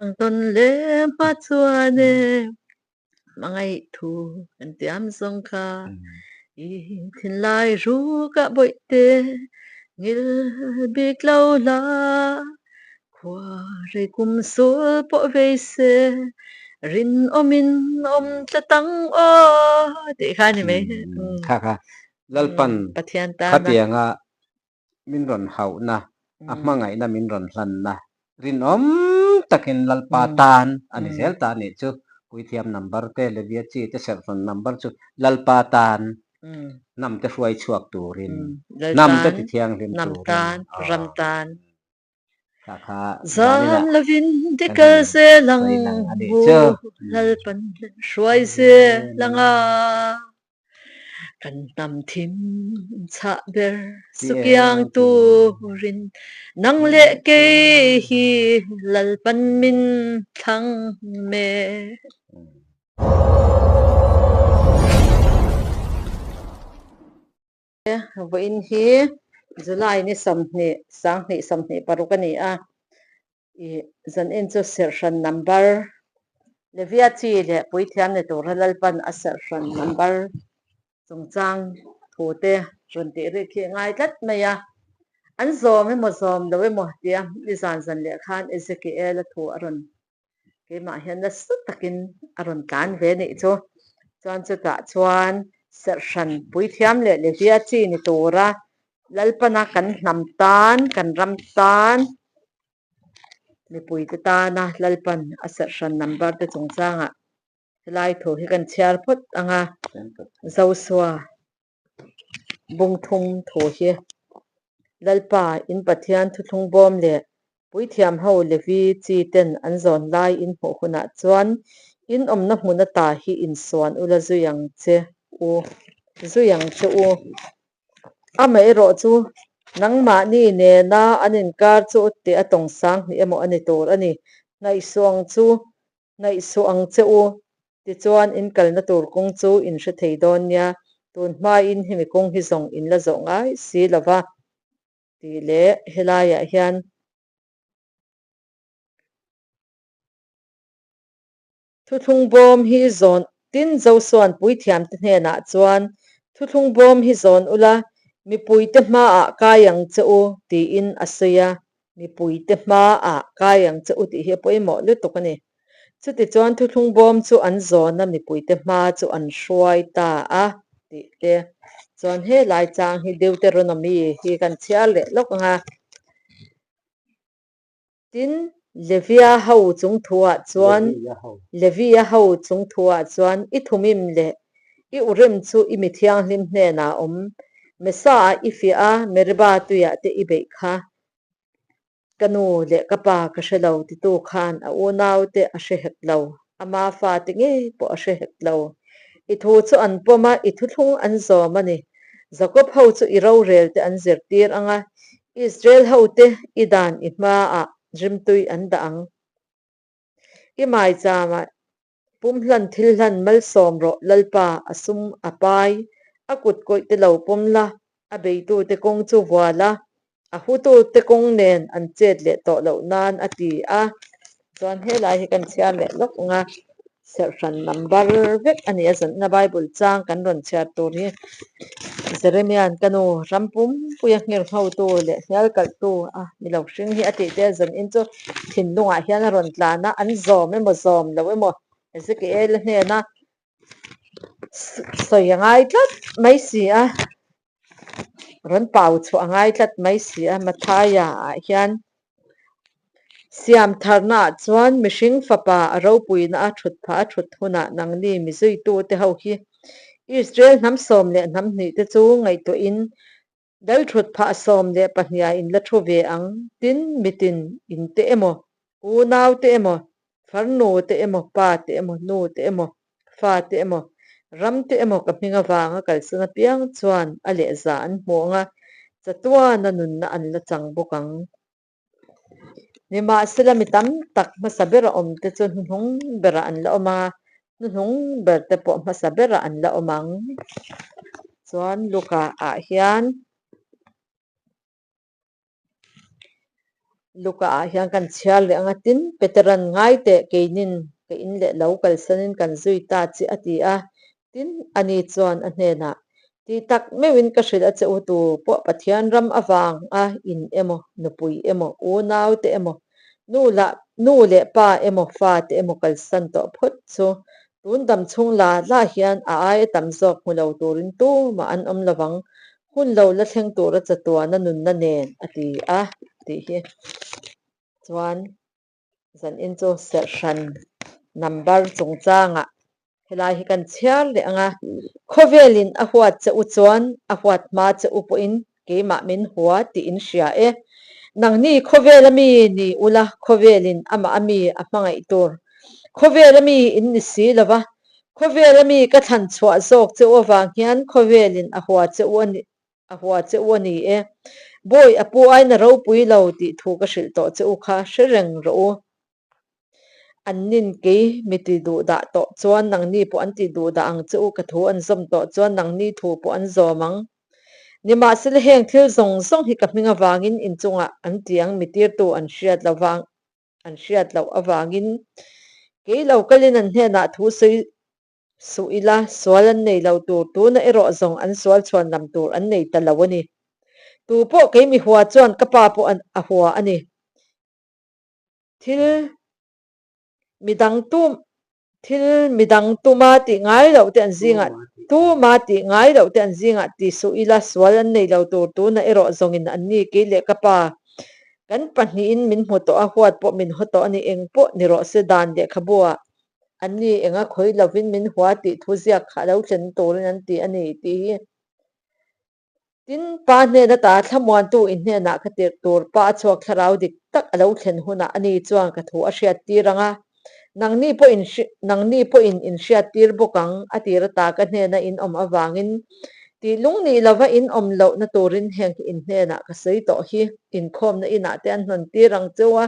Ang tawn leh hma chuan e hmangaih thu kan tiam zawng kha i thinlai rukah bawihte ngil bik lo la khua rei kum sul pawh vei se rinawmin awm tlat ang aw tih kha a ni mai. Kha kha Lalpan Pathian tana khatianga min rawn hauhna, a hmangaihna min rawn hlanna rinawm takin Lalpa tan a ni zel ta a nih chu. Puithiam number te, Levia chi te serhrawn number chu Lalpa tan hnam te hruai chhuak turin, hnam te ti thianghlim turin kha kha Zan lovin ti kal zel ang bu, Lalpan hruai zel ang a. Kan hnam thim chhah ber sukiang turin nang leh kei hi Lalpan min thlang mek. Vawiin hi July ni 20, 2026 a ni a, Ih, zanin chu serhhran number Levia chi leh puithiam ni tura Lalpan a serhhran number chungchang thu te rawn tih rik hi a ngai tlat mai a. An zawm emaw zawm lo emaw tia nizan zan leh khan Ezekiel-a thu a rawn keimah hian nasa takin a rawn tlan ve nih chu. Chuan chutah chuan serhhran puithiam leh Levia chi ni tura Lalpana kan hnam tan, kan ram tan, mipuite tana Lalpan a serhhran number te chungchangah helai thu hi kan chhiar phawt ang a, Zosua bung thum thu hi Lalpa in Pathian thuthlung bawm leh puithiam ho Levi chi ten an zawn lai in hmuh hunah chuan in awmna hmun ata hi insuan ula zui ang che u, zui ang che u. Amaherawh chu nangmahni nena an inkar chu teh a tawng sang hnih emaw a ni tur a ni. Hnaihsuh ang chu, hnaihsuh ang che u. Tichuan in kalna tur kawng chu in hre thei dawn nia, tun hmain hemi kawng hi zawng in la zawh ngai si lo va tih leh helaiah hian Thuthlung bawm hi zawn Tin, Josua'n puithiamte hnenah chuan, Thuthlung bawm hi zawn ula, mipuite hmaah kai ang che u, tiin a sawi a. Mipuite hmaah kai ang che u tih hi a pawimawh lutuk a ni. Chutichuan thuthlung bawm chu an zawn a, mipuite hma chu an hruai ta a tih te chuan helai chang hi Deuteronomy hi kan chhiar leh lawk ang a. Tin, Levia ho chung thuah chuan, Levia ho chung thuah chuan i thumim leh i Urim chu i mi thianghlim hnenah a awm. Mesa-ah i fiah a, Meriba tuiah te i beih kha. Ka nu leh ka pa ka hre lo titu khan a unaute a hre hek lo, ama fate ngei pawh a hre hek lo. I thu chu an pawm a, i thuthlung an zawm a ni. Jakob ho chu i rorel te an zirtir ang a, Israel hote i dan i hmaah rimtui an dah ang. I maichama pumhlan thil hlan malsawm rawh Lalpa a sum a pai, a kut kawih te lo pawm la, a beitute kawng chu vua la, a hutute kawng nen an chet leh tawh loh nan a ti a. Chuan helai hi kan chhiar leh lawk ang a, serhhran number vek a ni a, zanna Bible chang kan rawn chhiar tur hi Jeremia'n ka nu ram pumpuia nghir nghotu leh hnial kalhtu a ni lo hring hi a tih te zanin chu thinlungah hian a rawn tlan a, an zawm emaw zawm lo emaw Ezekiel-a hnena sawi a ngai tlat mai si a, rawn pau chhuah a ngai tlat mai si a, Mathaia ah hian Siam tharnaah chuan mihring fapa a ropuina a thut phah a thut hunah nangni mi zuitute ho hi Israel hnam 12 te chu ngaihtuahin Dal thut phah 12 in la thu ve ang, tin mitin in te emaw, unau te emaw, farnu te emaw, pa te emaw, nu te emaw, fa te emaw, ram te emaw ka hming avanga kalsan apiang chuan a lehza an hmu ang a, chatuana nunna an la chang bawk ang. Nimahsela mi tam tak hmasa bera awm te chu hnuhnung berah an la awm a, hnuhnung ber te pawh hmasa berah an la awm ang. Chuan Luka ah hian. Luka ah hian kan chhiar leh ang a, tin Peteran ngai teh keinin ka in leh lo kalsanin kan zui ta che a ti a, tin ani chuan a hnenah Ti tak meuhin ka hrilh a che u tu pawh Pathian ram avang a in emaw, nupui emaw, unau te emaw, nu lah nu leh pa emaw, fa te emaw kalsan tawh phawt chu tun dam chhung la la hian a aia tam zawk hmu lo turin tumah an awm lovang Hun lo la thleng tura chatuana nunna nen a ti a tih hi chuan zanin chu serhhran number chungchangah helai hi kan chhiar leh ang a, khawvelin a huat che u chuan a huat hma che u pawhin keimah min hua tih in hria e. Nangni khawvela mi ni ula khawvelin amah a mi a hmangaih tur khawvela mi in ni si lova Khawvel ami ka thlan chhuah zawk che u avang hian khawvelin a hua che u a ni a hua che u a ni e. Bawi a pu aiin a ropui lo tih thu ka hrilh tawh che u kha hre reng rawh u. An nin kei mi ti duh dah tawh chuan nangni pawh an ti duh dah ang che u ka thu an zawm tawh chuan nangni thu pawh an zawm ang. Nimahsela heng thil zawng zawng hi ka hming avangin inchungah an ti ang mi tirtu an hriat lo vang. an hriat loh avangin kei lo kalin an hnenah thu sawi suh ila sual an nei lo tur tuna erawh zawng an sual chhuan lam tur an nei ta lo a ni. Tu pawh kei mi hua chuan ka pa pawh a hua a ni. Thil midang tum Thil midang tuma tih ngai loh te an zingah tuma tih ngai loh te an zingah ti suh ila sual an nei lo tur tuna erawh zawngin an ni kei leh ka pa kan pahnihin min hmu tawh a huat pawh min haw tawh a ni eng pawh ni rawh se dan lehkhabu ah an ni enga khawi lovin min hua tih thu ziak kha a lo thlen turin an ti a ni tih hi Tin, Pa hnena ta thlamuantu in hnenah ka tirh tur Pa a chhuak thlarau dik tak a lo thlen hunah ani chuan ka thu a hriat tir ang a, nangni pawhin nangni pawhin in hriat tir bawk ang a tir ata ka hnena in awm avangin tih lung nih lova in awm lohna turin heng hi in hnenah ka sawi tawh hi inkhawmna inah te an hnawn tir ang cheu a,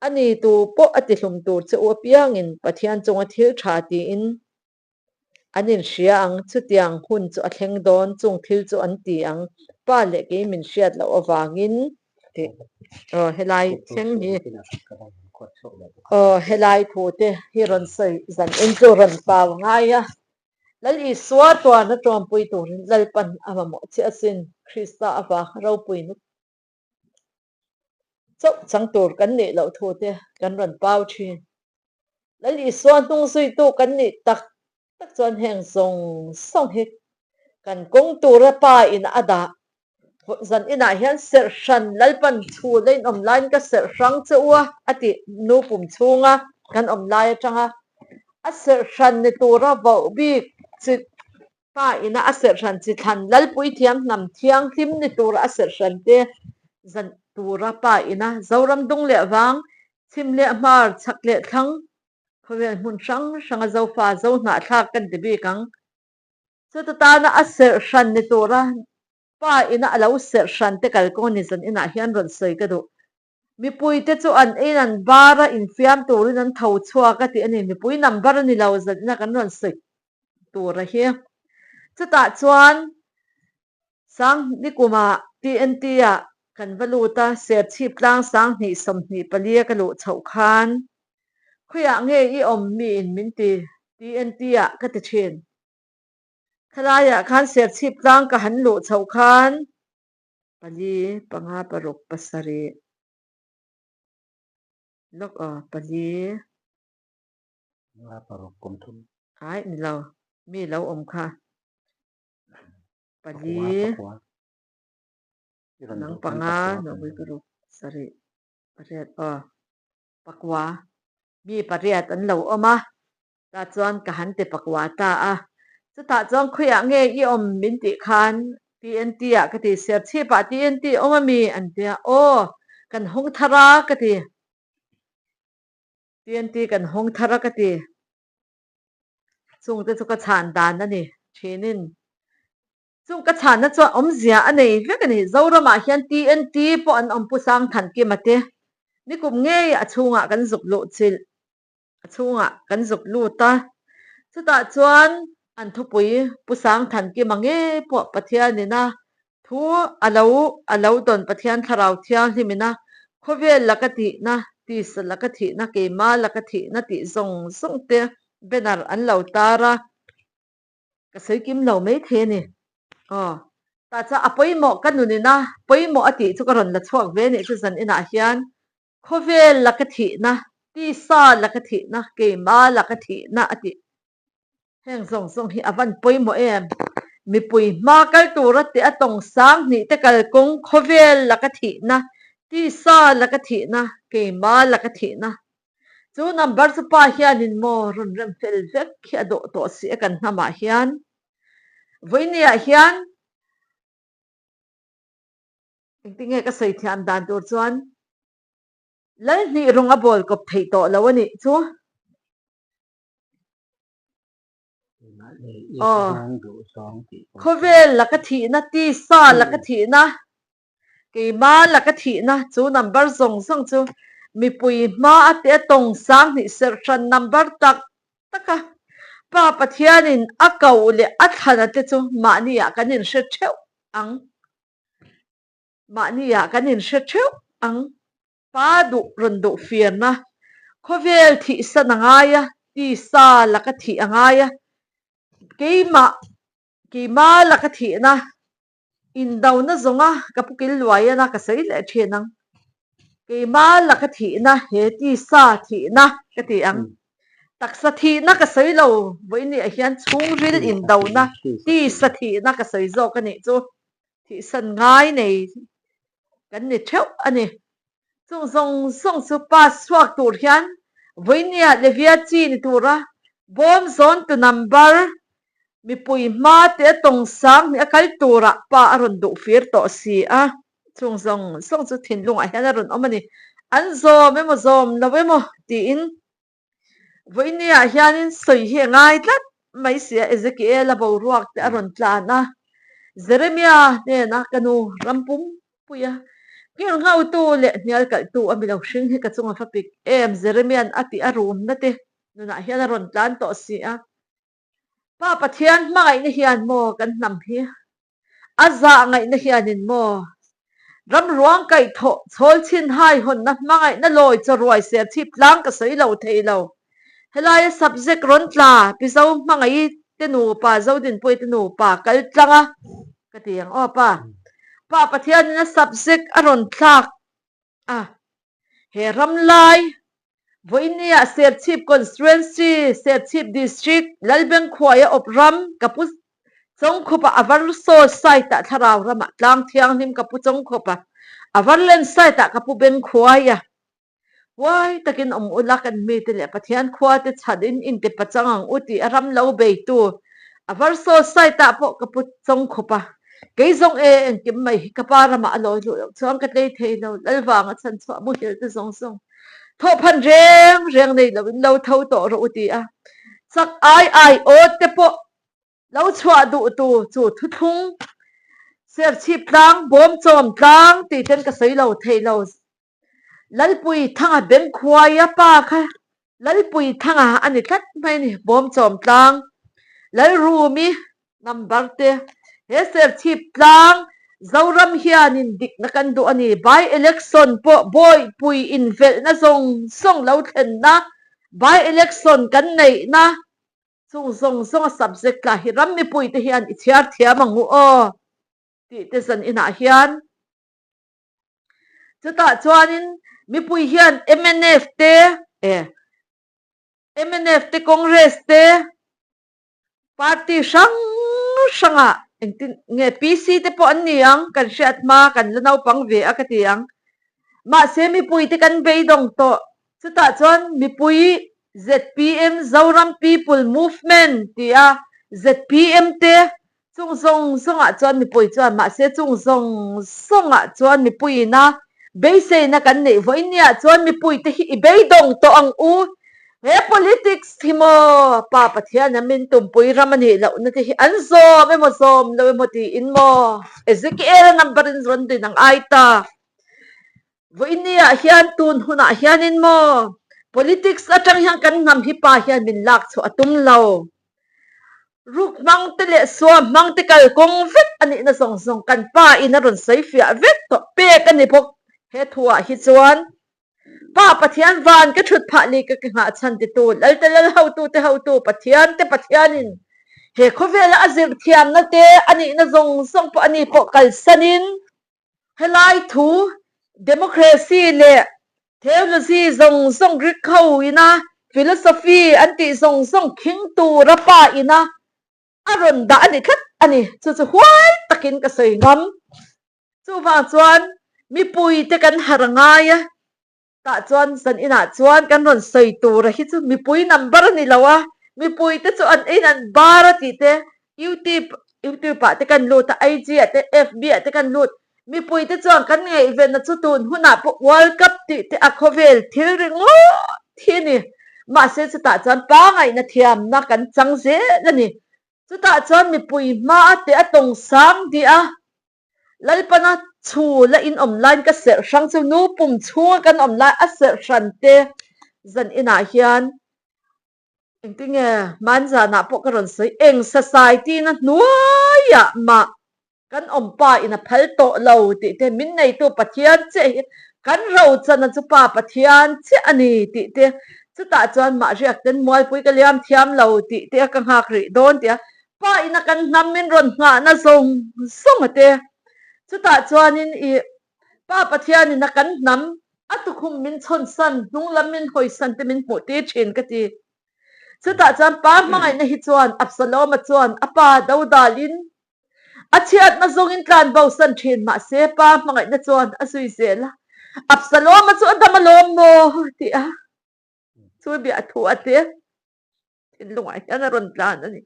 ani tu pawh a tihlum tur che u apiangin Pathian chunga thil tha tiin An inhria ang, chutiang hun chu a thleng dawn, chung thil chu an ti ang, pa leh kei min hriat loh avangin tih aw helai thleng hi aw helai thu te hi rawn sawi zan en chu rawn pau ngai a, Lal Isua tuarna ṭawmpui turin Lalpan a mamawh che asin, Krista avanga ropuina chauh chang tur kan nih loh thu te kan rawn pau thin. Lal Isua hnung zuitu kan nih tak tak chuan heng zawng zawng hi kan kawng tura pa in a dah zan inah hian serh hran Lalpan chhul a inawm laiin ka serh hrang che u a a tih nu pum chhunga kan awm lai atanga a serh hran ni tura voh bik chi Pa ina a serhhran chi thlan Lalpuithiam hnam thianghlim ni tura a serhhran te zan tura pa ina Zoram dung leh vang, chhim leh hmar, chhak leh thlang, khawvel hmun hrang hranga Zofa zo hnahthlak kan ti bik ang. Chuta tana a serhhran ni tura pa ina a lo serhhran te kalkawng ni zan inah hian rawn sawi ka duh. Mipuite chu an ein an bar a, infiam turin an tho chhuak a tih a ni. Mipui number a ni lo zanina kan rawn sawi tur a hi. Chutah chuan Sangnikumah TNT-ah kan va lut a, Serchhip tlang 2024 a ka luh chhoh khan khawiah nge i awm miin min ti TNT-ah ka ti thin. Khalaiah khan Serchhip tlang ka han luh chhoh khan Pali, panga, paruk, pasarih. Lawk aw, pali. Panga, paruk, kum thum. Ai, ni lo. Mi lo awm kha. Pali. Pakua, pakua. Nang panga, nopui paruk, sarih, pariat aw. Pakua. Mi pariat an lo awm a. Tah chuan ka han ti pakua ta a. Chutah chuan khawiah nge i awm min tih khan TNT ah ka ti, Serchhip ah TNT awm a mi? an ti a. Aw, kan hawng thar a ka ti. TNT kan hawng thar a ka ti. Chungte chu ka chhan dan a ni thinin. Chung ka chhanna chuan awmzia a nei vek a ni. Zoramah hian TNT pawh an awm Pu Sangthankima te. Nikum ngei a chhungah kan zuk luh chilh. A chhungah kan zuk lut a, chutah chuan an thupui Pu Sangthankima ngei pawh Pathianina thu a lo a lo dawn Pathian Thlarau Thianghlimina Khawvel laka tihna, tisa laka thihna, keima laka thihna tih zawng zawng te banner an lo tar a, ka sawi kim lo mai thei a ni. Aw, tah chuan a pawimawh ka nunina pawimawh a tih chu ka rawn la chhuak ve nih chu zan inah hian khawvel laka thihna, tisa laka thihna, keima laka thihna a tih. Heng zawng zawng hi a van pawimawh em? Mipui hma kal tura teh a tawng sang hnih te kalkawng khawvel laka thihna, tisa laka thihna, keima laka thihna. Chu number chu pa hianin maw rawn rem fel vek hi a dawh tawh si a kan hnamah hian. Vawinia hian engtinge ka sawi thiam dan tur chuan Lalhnih rawng a bawl kawp theih tawh lo a nih chu. Aw. Khawvel laka thihna, tisa laka thihna, keima laka thihna chu number zawng zawng chu mipui hma a teh a tawng sang hnih serh hran number tak tak a. Pa Pathianin a koh leh a thlana te chu mahniah kan inhre theuh ang. Mahniah kan inhre theuh ang. Pa duh rawn duh fiarna, khawvel thihsan a ngai a, tisa laka thih a ngai a, keimah, keima laka thihna, indona zawnga ka pu kil luai ana ka sawi leh thin ang. Keima laka thihna, he tisa thihna ka ti ang. Taksa thihna ka sawi lo, vawiin hian chhungril indona, tisa thihna ka sawi zawk a nih chu. Thihsan ngai nei kan ni theuh a ni. Chung zawng zawng chu pass chhuak tur hian vawinia Levia chi ni tura bawm zawn tu number mipui hma te a tawng sang hnih a kal turah pa a rawn duh fir tawh si a. Chung zawng zawng chu thinlungah hian a rawn awm a ni. An zawm emaw zawm lo emaw tiin Vawinia hianin sawi hi a ngai tlat mai si a, Ezekiel-a boruak te a rawn tlan a, Jeremia hnena ka nu ram pumpuia nghilh nghautu leh hnial kalhtu a mi lo hring hi ka chunga fa pik em Jeremia'n a tih a rumna te nunah hian a rawn tlan tawh si a. Pa Pathian hmangaihna hian maw kan hnam hi a zah ngaihna hianin maw ram ruang kaih thawh chhawl chhin hai hawnna hmangaihna lawi chaw ruai ser chhip tlang ka sawi lo thei lo. Helaia subject rawn tla Pi Zo hmangaih te nupa Zodinpuii te nupa kal tlang a ka ti ang aw pa. Pa Pathianin a subject a rawn thlak a he ram lai Vawinia Serchhip Constituency, Serchhip District, Lalbengkhuaia awp ram, ka pu Chawngkhupa a var saw site ah thlarau ramah tlang thianghlim ka pu Chawngkhupa a var len site ah ka pu Bengkhuaia huai takin awm ula kan mite leh Pathian khua te chhan in inte pachang ang u tih a ram lo beitu a var saw site ah pawh ka pu Chawngkhupa Kei zawng e, engkim mai hi ka pa ramah a lawi luh loh chuan ka tlei thei lo, Lalvanga chhan chhuah muhil te zawng zawng thawhphan reng reng nei loin lo tho tawh rawh u ti a, chak ai ai awt te pawh lo chhuah duh tu chu thuthlung serchhip tlang bawm chawm tlang tih ten ka sawi lo thei lo. Lalpui Thanga Bengkhuaia pa kha Lalpui Thanga a ni tlat mai a ni, Bawmchawm tlang, Lalrumi number te, he Serchhip tlang Zoram hianin dikna kan duh a ni, by election pawh Bawihpui invelhna zawng zawng lo thlenna, by election kan neihna chung zawng zawnga subject tla hi ram mipuite hian i chhiar thiam ang u aw tih te zan inah hian. Chutah chuanin mipui hian mnf te eh mnf te Congress te party hrang hrangah engtin nge PC te pawh an ni ang kan hriat hma kan la naupang ve a ka ti ang. Mahse mipui te kan beidawng tawh. Chutah chuan mipui zpm Zoram People Movement tia zpm te Chung zawng zawngah chuan mipui chuan mahse chung zawng zawngah chuan mipuiina beiseina kan neih vawinia chuan mipuite hi i beidawng tawh ang u. He politics hi maw Pa Pathian a min tumpui ram a nih lohna te hi an zawm emaw zawm lo emaw tiin maw Ezekiel-a number in rawn din ang ai ta. Vawinia hian tun hunah hianin maw politics atang hian kan hnam hi pa hian min lak chhuah a tum lo. Ruk hmang te leh suam hmang te kalkawng vek a nihna zawng zawng kan pa in a rawn sawi fiah vek tawh pek a ni bawk. He thuah hi chuan Pa Pathian van ka thut phah li ka ke nghah chhan titu Lalte Lal hotute hotu Pathian te Pathianin he khawvela a zir thiamna te a nihna zawng zawng pawh ani pawh kalsanin helai thu democracy leh theology zawng zawng Greek ho ina philosophy an tih zawng zawng khing tura pa ina a rawn dah a ni tlat a ni. Chu chu huai takin ka sawi ngam. Chuvang chuan mipui te kan har ngai a, tah chuan zan inah chuan kan rawn sawi tur a hi chu mipui number a ni lo a, mipui te chu an in an bar a tih te youtube youtube ah te kan lut a, IG ah te FB ah te kan lut, mipui te chuan kan ngaihvenna chu tun hunah pawh world cup tih te a khawvel thil ringawt hi a ni, mahse chutah chuan pangaihna thiamna kan chang zel a ni. Chutah chuan mipui hmaa te a tawng sang diah a, Lalpana chhu la in awm laiin ka serh hrang chu nu pum chhunga kan awm lai a serh hran te zan inah hian engtinge hmanzanah pawh ka rawn sawi eng society na hnuaiah mah Kan awmpa in a phal tawh lo tih te, min neitu Pathian chiah hi kan rochan a chu Pa Pathian chiah a ni tih te, chutah chuan mah riak ten mualpui ka liam thiam lo tih te a ka nghak rih dawn tih a Pa in a kan hnam min rawn nghahna zawng zawng a te. Chutah chuanin i Pa Pathian in a kan hnam a tukhum min chhawnsan, hnunglam min hawisan te min hmuh tir thin ka ti. Chutah chuan Pa hmangaihna hi chuan Absalom-a chuan a pa dodalin A chhiatna zawngin tlan bosan thin mahse pa hmangaihna chuan a zui zel a, Absalom-a chu a dam alawm maw? tih a chu biah thu a te thinlungah hian a rawn tlan a ni.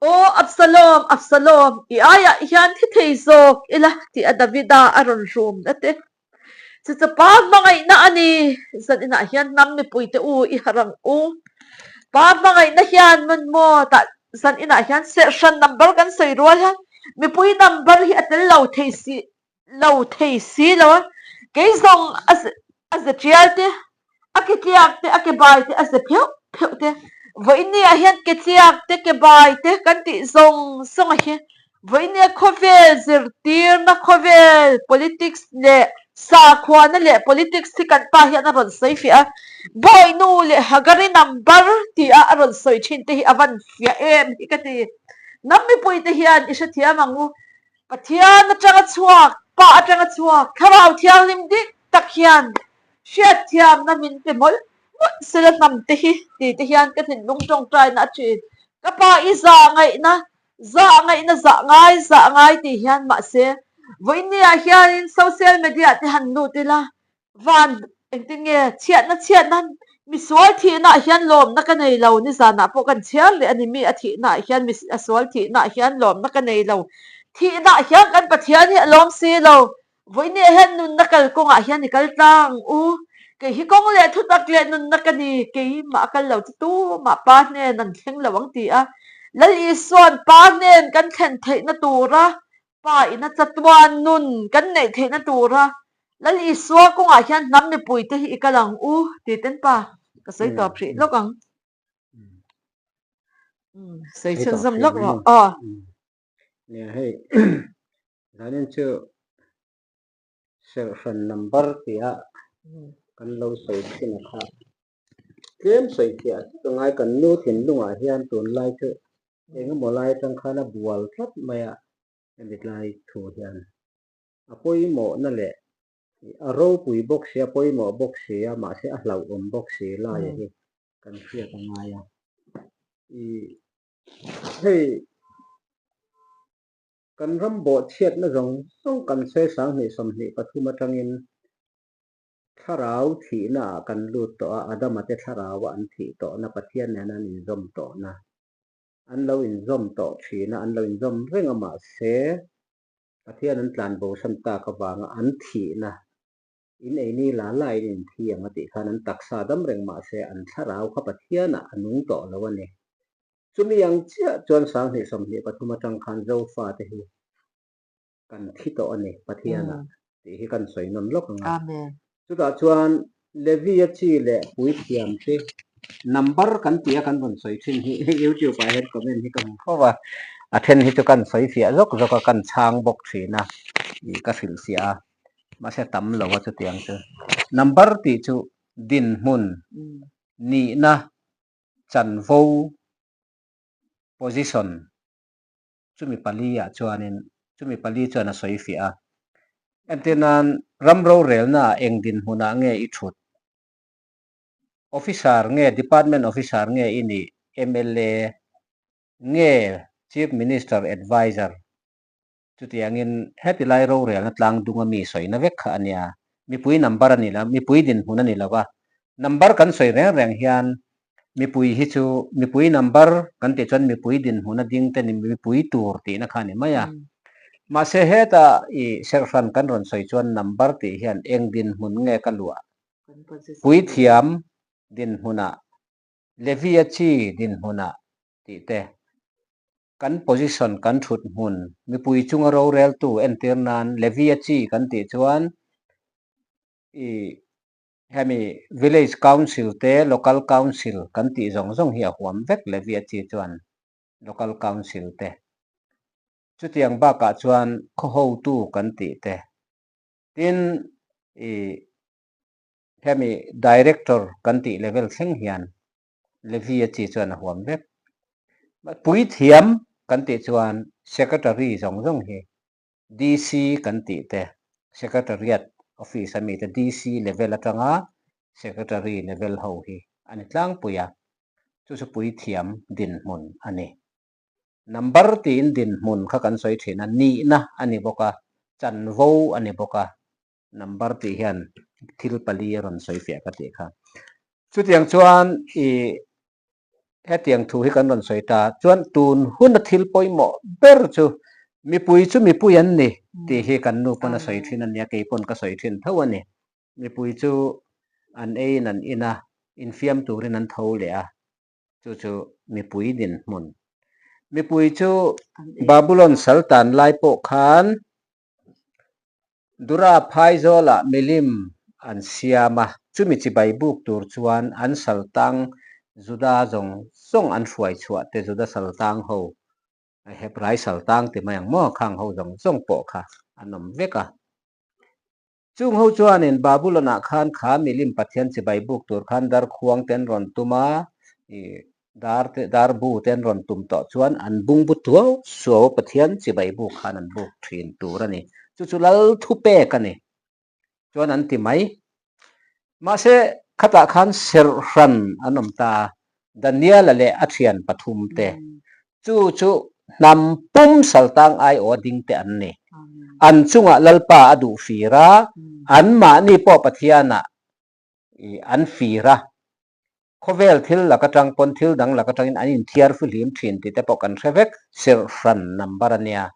Aw Absalom, Absalom, i aiah hian thi thei zawk ila tih a Davida a rawn rum na te. Chu chu pa hmangaihna a ni. Zan inah hian hnam mipuite u i harh ang u. Pa hmangaihna hian man maw tah zan inah hian serhhran number kan sawi rual hian mipui number hi a tel lo thei si lo thei si lo a, kei zawng a a ze tial te, a ke tliak te, a ke bai te a ze pheuh pheuh te, vawinia hian ke tliak te, ke bai te kan tih zawng zawng a hi vawinia khawvel zirtirna khawvel politics leh sakhuana leh politics hi kan pa hian a rawn sawi fiah a, Bawihnu leh Hagari number tih a a rawn sawi thin te hi a van fiah em hi ka ti. Hnam mipuite hian i hrethiam ang u. Pathian atanga chhuak, Pa atanga chhuak, Thlarau Thianghlim dik tak hian hriatthiamna min pe mawlh mawlh sela hnam te hi ti te hian ka thinlung tawngtaina a thin. Ka Pa i zah ngaihna, zah ngaihna zah ngai zah ngai tih hian mahse vawiinniah hianin social media te han lut ila Van, engtin nge chhiatna chhiatna misual thihnaah hian lawmna ka nei lo, nizanah pawh kan chhiar leh a ni, mi a thihnaah hian mi a sual thihnaah hian lawmna ka nei lo, thihnaah hian kan Pathian hi a lawm si lo, vawinia hian nunna kal kawngah hian i kal tlang ang u, kei hi kawng leh thutak leh nunna ka ni, keimah a kal lo chu tumah Pa hnen an thleng lo ang ti a, Lal Isua'n Pa hnen kan thlen theihna tura Pa ina chatuan nun kan neih theihna tura Lal Isua kawngah hian hnam mipuite hi i kal ang u tih ten pa ka sawi tawp hrih lawk ang. Sawi chhunzawm lawk rawh aw. Nia hei zanin chu serhhran number tia kan lo sawi thin a kha tlem sawi fiah ka ngai kan nu thinlungah hian tunlai chu engemaw lai atang khan a bual tlat mai a hemi tlai thu hian. A pawimawhna leh a ropui bawk si, a pawimawh bawk si a, mahse a hlauhawm bawk si laia hi kan hriat a ngai a. I hei kan ram bawhchhiatna zawng zawng kan sawi 2023 atangin thlarau thihna ah kan lut tawh a, Adama te thlarau a an thih tawhna, Pathian nena an inzawm tawhna, an lo inzawm tawh thin a, an lo inzawm reng a mahse Pathian an tlan bosan tak avanga an thihna, in eini la la in in thi ang a tih khan an taksa dam reng mah se an thlarau kha Pathianah a nung tawh lo a ni. Chumi ang chiah chuan 2023 atang khan Zofa te hi kan thi tawh a ni Pathianah tih hi kan sawi nawn lawk ang a. Chutah chuan Levi-a chi leh puithiam te number kan tih a kan rawn sawi thin hi YouTube ah hian comment hi ka hmu fo a. A then hi chu kan sawi fiah zawk zawk a, kan chhang bawk thin a, ih ka hrilh fiah a, mahse tam lo a chutiang chu. Number tih chu dinhmun, nihna, chanvo, position chumi pali ah chuanin chumi pali chuan a sawi fiah a. Entir nan ram rorelna ah eng dinhmunah nge i thut? Officer nge department officer nge i nih? Mla nge Chief Minister Adviser? Chutiangin heti lai rorelna tlang dunga mi sawina vek kha a nia. Mipui number a ni lo, mipui dinhmun a ni lo a. Number kan sawi reng reng hian mipui hi chu mipui number kan tih chuan mipui dinhmun a ding te ni mipui tur tihna kha a ni mai a. Mahse heta i serhhran kan rawn sawi chuan number tih hian eng dinhmun nge ka luah? Puithiam dinhmunah Levia chi dinhmunah tih te, kan position kan thut hmun mipui chunga roreltu entir nan Levia chi kan tih chuan i hemi village council te local council kan tih zawng zawng hi a huam vek Levia chi chuan local council te. Chutiang bakah chuan khaw hotu kan tih te tin i Hemi Director kan tih level thleng hian Levi-a chi chuan a huam vek. Puithiam kan tih chuan Secretary zawng zawng hi DC kan tih te, Secretariat Office a mite DC level atanga Secretary level ho hi a ni tlangpui a, chu chu puithiam dinhmun a ni. Number tiin dinhmun kha kan sawi thin a, nihna a ni bawk a, chanvo a ni bawk a. Number tih hian thil pali a rawn sawi fiah ka tih kha. Chutiang chuan i hetiang thu hi kan rawn sawi ta chuan tun huna thil pawimawh ber chu mipui chu mipui an ni tih hi kan nu pawn a sawi thin a nia, kei pawn ka sawi thin tho a ni. Mipui chu an eiin an in a, infiam turin an tho leh a, chu chu mipui dinhmun. Mipui chu Babulon sal tan lai pawh khan Dura phaizawlah milim an siam a, chumi chibai buk tur chuan an saltang Juda zawng zawng an hruai chhuah te Juda saltang ho, Hebrai saltang ti mai ang maw, khang ho zawng zawng pawh kha an awm vek a. Chung ho chuanin Babulon-ah khan kha milim Pathian chibai buk tur khan darkhuang te an rawn tum a, ih dar te dar bu te an rawn tum tawh chuan an bungbu tuau suau Pathian chibai buk khan an buk thin tur a ni. Chu chu lal thupek a ni. Chuan an ti mai. Mahse khatah khan serhhran an awm ta a, Daniel-a leh a thian pathum te. Chu chu hnam pum saltang aiawh a ding te an ni. An chungah Lalpa a duh fir a, anmahni pawh Pathianah an fir a. Khawvel thil lak atang pawn thil dang lak atangin an inthiar fihlim thin tih te pawh kan hre vek. Serhhran number a nia.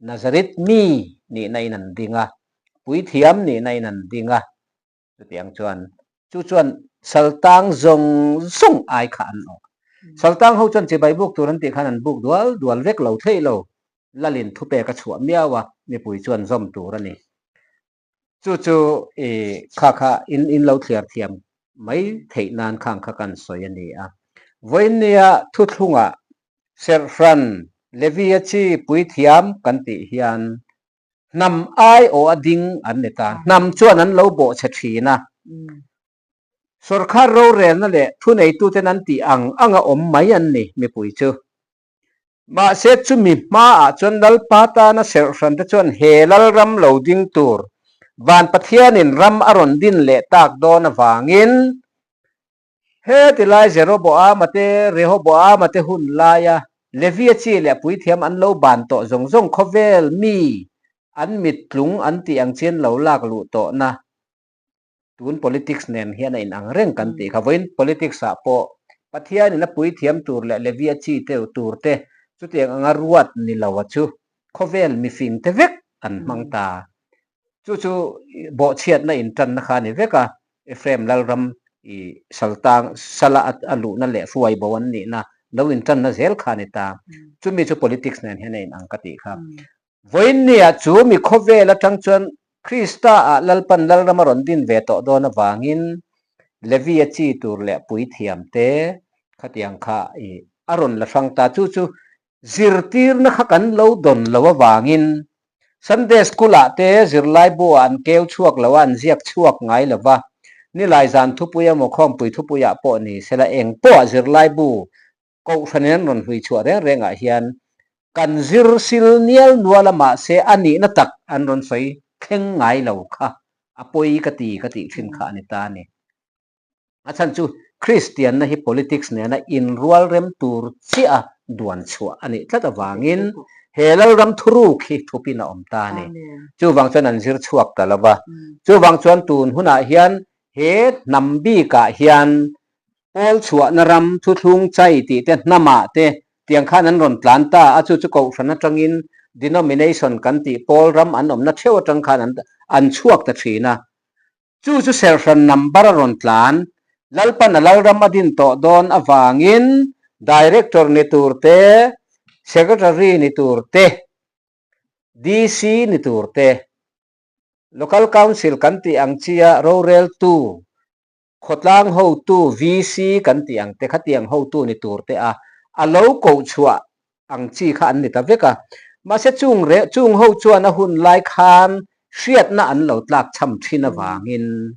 Nazareth mi nihna in an ding a, puithiam nihna in an ding a. Chutiang chuan chu chuan saltang zawng zawng ai kha an awh. Saltang ho chuan chibai buk tur an tih khan an buk dual dual vek lo theih lo. Lalin thupek a chhuah miau a, mipui chuan zawm tur a ni. Chu chu i kha kha in in lo thliar thiam mai theih nan khang kha kan sawi a ni a. Vawiinnia thuthlungah Serhhran Levia chi puithiam kan tih hian hnam aiawh a ding an ni ta. Hnam chuan an lo bawhchhe thin a. Sawrkar rorelna leh thuneituten an tih ang anga awm mai an ni mipui chu. Mahse chumi hmaah chuan Lalpa tana serhhran te chuan he Lalram lo ding tur Van Pathianin ram a rawn din leh tak dawn avangin heti lai Jeroboama te Rehoboama te hun laia Levia chi leh puithiam an lo ban tawh zawng zawng khawvel mi an mittlung an tih ang chian lo lak luh tawhna Tun politics nen hian a inang reng kan tih kha. Vawiin politics ah pawh Pathianin a puithiam tur leh Levia chi teu tur te chutiang anga ruat ni lo a chu khawvel mifing te vek an hmang ta. Chu chu bawhchhiatna intanna kha a ni vek a, Ephraim Lalram i saltang sala a luhna leh hruai bo an nihna lo intanna zel kha a ni ta. Chumi chu politics nen hian a inang ka tih kha. Vawiinnia chu mi khawvel atang chuan Krista-ah Lalpan Lalram a rawn din ve tawh dawn avangin Levi-a chi tur leh puithiam te khatiang kha i a rawn la hrang ta. Chu chu Zirtirna kha kan lo dawn lo avangin Sunday School-ah te zirlaibu-ah an keu chhuak lo a, an ziak chhuak ngai lo va. Nilai zan thupui emaw khawmpui thupuiah pawh ni sela eng pawhah zirlaibu kohhranin an rawn hlui chhuah reng rengah hian kan zir sil nial nual a mahse a nihna tak an rawn sawi thleng ngai lo kha a pawi ka ti ka tih thin kha a ni ta a ni. A chhan chu Kristianna hi politics nena inrual rem tur chiah a duan chhuah a nih tlat avangin he Lalram thuruk hi thupin a awm ta a ni. Chuvang chuan an zir chhuak ta lo va. Chuvang chuan tun hunah hian he hnam bikah hian pawl chhuahna ram thuthlung chai tih te hnamah te tiang khan an rawn tlan ta a, chu chu kohhran atangin denomination kan tih pawl ram an awmna theuh atang khan an chhuak ta thin a. Chu chu serhran number a rawn tlan. Lalpan a Lalram a din tawh dawn avangin Director ni tur te, Secretary ni tur te, DC ni tur te, Local Council kan tih ang chia roreltu, khawtlang hotu VC kan tih ang te khatiang hotu ni tur te a a lo koh chhuah ang chi kha an ni ta vek a. Mahse chung reh chung ho chuan a hun lai khan hriatna an lo tlak cham thin avangin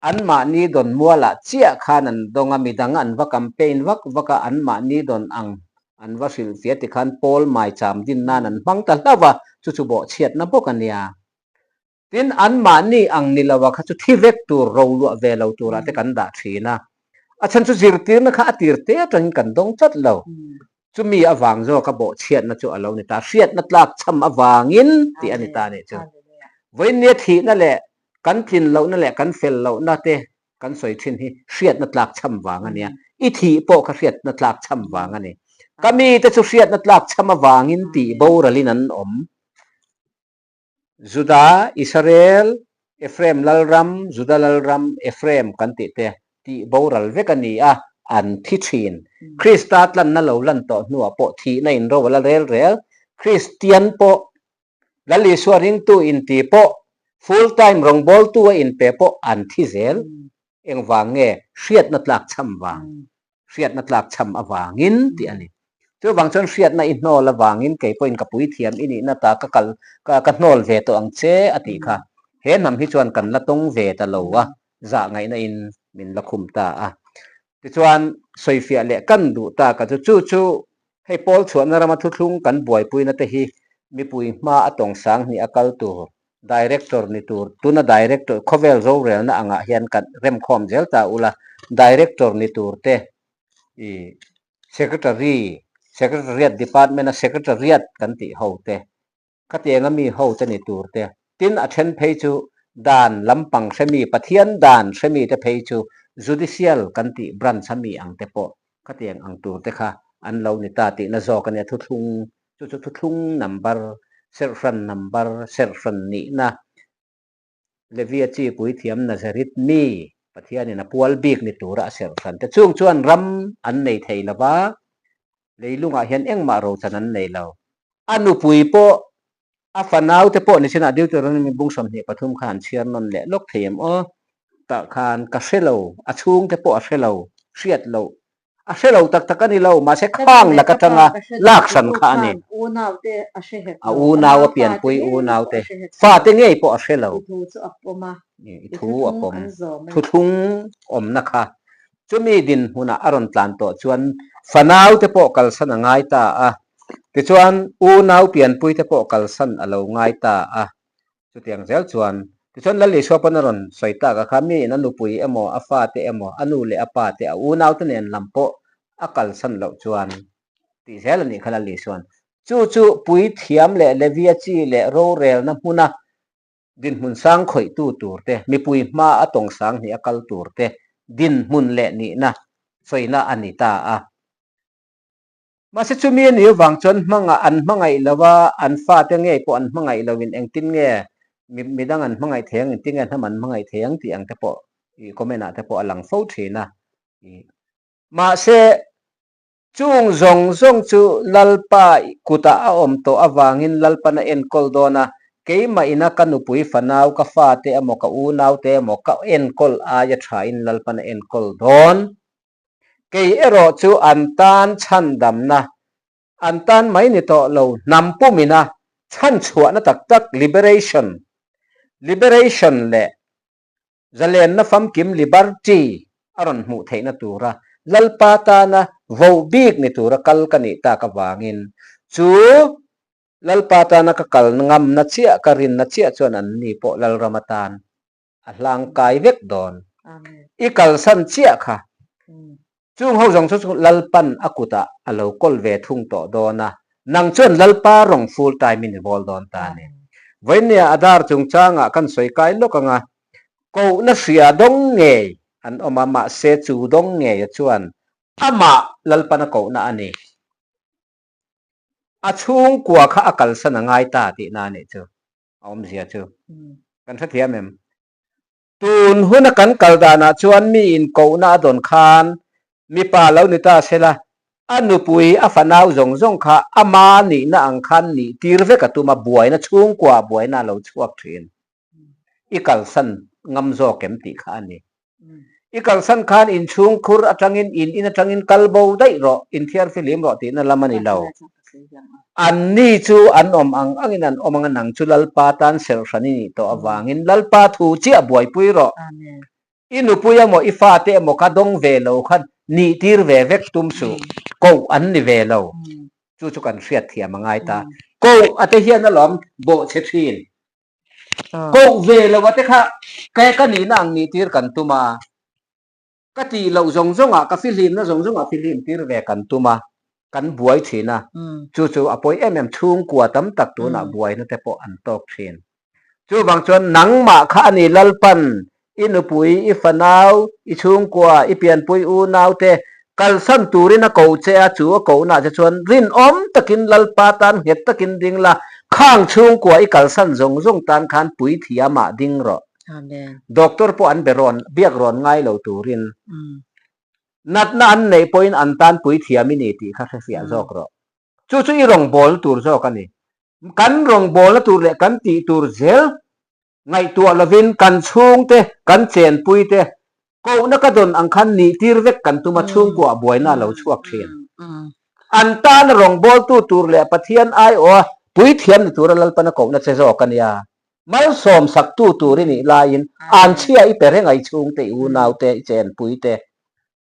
anmahni dawn mualah chiah khan an dawng a, midang an va campaign vak vak a, anmahni dawn ang an va hrilhfiah tikhan Paul maicham din nan an hmang ta hlauh a, chu chu bawhchhiatna bawk a nia. Tin, anmahni ang ni loa kha chu thi vek tur, ro luah ve lo turah te kan dah thin a. A chhan chu zirtirna kha a tir te atangin kan dawng tlat lo. Chumi avang zawka bawhchhiatna chu a lo ni ta. Hriatna tlak cham avangin tih a ni ta nih chu. Vawiinnia thihna leh kan tlin lohna leh kan fel lohna te kan sawi thin hi hriatna tlak cham vang a nia. I thih pawh kha hriatna tlak cham vang a ni. Ka mite chu hriatna tlak cham avangin tih boralin an awm. Juda, Israel, Ephraim lalram, Juda lalram, Ephraim kan tih te tih boral vek a ni a, an thi thin. Krista tlanna lo lan tawh hnuah pawh thihna in ro a la rel rel. Kristian pawh, Lal Isua ringtu inti pawh, full time rawngbawltu a inpe pawh an thi zel. Engvang nge? Hriatna tlak cham vang. Hriatna tlak cham avangin tih a ni. Chuvang chuan hriatna i hnawl avangin kei pawhin ka puithiam i nihna ta ka kal ka ka hnawl ve tawh ang che a tih kha. He hnam hi chuan kan la tawng ve ta lo a, zah ngaihna in min la khum ta a. Tichuan sawifiah leh kan duh ta ka chu chu chu hei pawl chhuahna rama thuthlung kan buaipuina te hi mipui hma a tawng sang hnih a kal tur Director ni tur, tuna Director, khawvel rorelna angah hian kan remkhawm zel ta ula, Director ni tur te, i Secretary, Secretariat Department a Secretariat kan tih ho te, khatianga mi ho te ni tur te, tin a then phei chu dan lampang hremi, Pathian dan hremi te phei chu Judicial kan tih branch a mi ang te pawh khatiang ang tur te kha an lo ni ta tihna zawk a nia, thuthlung Chu chu thuthlung number, serhhran number, serhhran nihna, Levia chi puithiam Nazareth mi Pathianin a pual bik ni tura a serhhran te chung chuan ram an nei thei lo va, leilungah hian engmah rochan an nei lo. A nupui pawh, a fanau te pawh nichinah Deuteronomy bung 23 khan an chhiar nawn leh lawk thei em aw? Tah khan ka hre lo, a chhungte pawh a hre lo, hriat loh A hre lo tak tak a ni lo, mahse khang lak atanga lak hran kha a ni. A unau a pianpui unaute, fate ngei pawh a hre lo. I thu a pawm. Thuthlung awmna kha. Chumi dinhmunah a rawn tlan tawh chuan fanaute pawh kalsan a ngai ta a. Tichuan unau pianpuite pawh kalsan a lo ngai ta a. Chutiang zel chuan, tichuan Lal Isua pawn a rawn sawi tak a kha, miin a nupui emaw, a fate emaw, a nu leh a pa te, a unaute nen lam pawh a kalsan loh chuan tih zel a nih kha Lal Isua'n. Chu chu puithiam leh Levia chi leh rorelna hmuna dinhmun sang khawihtu tur te, mipui hma a tawng sang hnih a kal tur te dinhmun leh nihna sawina a ni ta a. Mahse chumi a nih avang chuan hmangah an hmangaih lo a, an fate ngei pawh an hmangaih lo in engtin nge midang an hmangaih thei ang, engtin nge hnam an hmangaih thei ang tih ang te pawh ih comment ah te pawh a lang fo thin a. Mahse chung zawng zawng chu Lalpa kutah a awm tawh avangin Lalpan a enkawl dawn a, keimah ina ka nupui fanau, ka fate emaw ka unaute emaw ka enkawl aia thain Lalpan a enkawl dawn. Kei erawh chu an tan chhandamna An tan mai ni tawh lo hnam pumina chhanchhuahna tak tak liberation, liberation leh Zalenna famkim Liberty a rawn hmuh theihna tura Lalpa tana voh bik ni tura kal ka nih tak avangin chu Lalpa tana ka kal ngamna chiah, ka rinna chiah chuan anni pawh Lalram atan a hlangkai vek dawn. I kalsan chiah kha Chung ho zawng chu chu Lalpan a kutah a lo kawl ve thung tawh dawn a, nang chuan Lalpa rawng full time in i bawl dawn ta a ni. Vawinia a dar chungchangah kan sawi kai lawk ang a, kohna hria dawng ngei an awm a, mahse chu dawng ngeia chuan amah Lalpan a kohna a ni. A chhungkua kha a kalsan a ngai ta tihna a nih chu a awmzia chu. Kan hrethiam em? Tun huna kan kal danah chuan mi inkohna a dawn khan mipa lo ni ta sela, a nupui a fanau zawng zawng kha ama nihna ang khan nih tir vek a tum a, buaina chhungkua buaina a lo chhuak thin. I kalsan ngam zawk em tih kha a ni. I kalsan khan inchhungkhur atangin in in atangin kal bo daih rawh, inthiar fihlim rawh tihna lam a ni lo. Anni chu an awm ang angin an awm ang a, nang chu Lalpa tan serh hran i nih tawh avangin Lalpa thu chiah buaipui rawh. I nupui emaw i fate emaw kha dawng ve lo kha nih tir ve vek tum suh, koh an ni ve lo. Chu chu kan hriatthiam a ngai ta. Koh ate hian alawm bawhchhe thin. Koh ve lo ate kha ka nihna ang nih tir kan tum a. Ka tih loh zawng zawngah, ka fihlimna zawng zawngah fihlim tir ve kan tum a, kan buai thin a, chu chu a pawi em em, chhungkua tam tak tunah buaina te pawh an tawk thin. Chuvang chuan nangmah kha a ni Lalpan i nupui, i fanau, i chhungkua, i pianpui unau te kalsan turin a ko che a, chu a kohnaah che chuan rinawm takin Lalpa tan nghet takin ding la, khang chhungkua i kalsan zawng zawng tan khan puithiamah ding rawh. Amen. Doctor pawh an be rawn, biak rawn ngai lo turin natna an neih pawhin an tan puithiam i ni tih kha hrefiah zawk rawh. Chu chu i rawngbawlna tur zawk a ni. Kan rawngbawlna tur leh kan tih tur zel ngaihtuah lovin kan chhungte, kan chenpuite kohna ka dawn ang khan nih tir vek kan tum a, chhungkuah buaina a lo chhuak thin. An tana rawngbawltu tur leh Pathian aiawha puithiam ni tura Lalpan a kohna che zawk a nia. Malsawm saktu tur i nih laiin anchhia i pe reng a, i chhungte, i unaute, i chenpuite,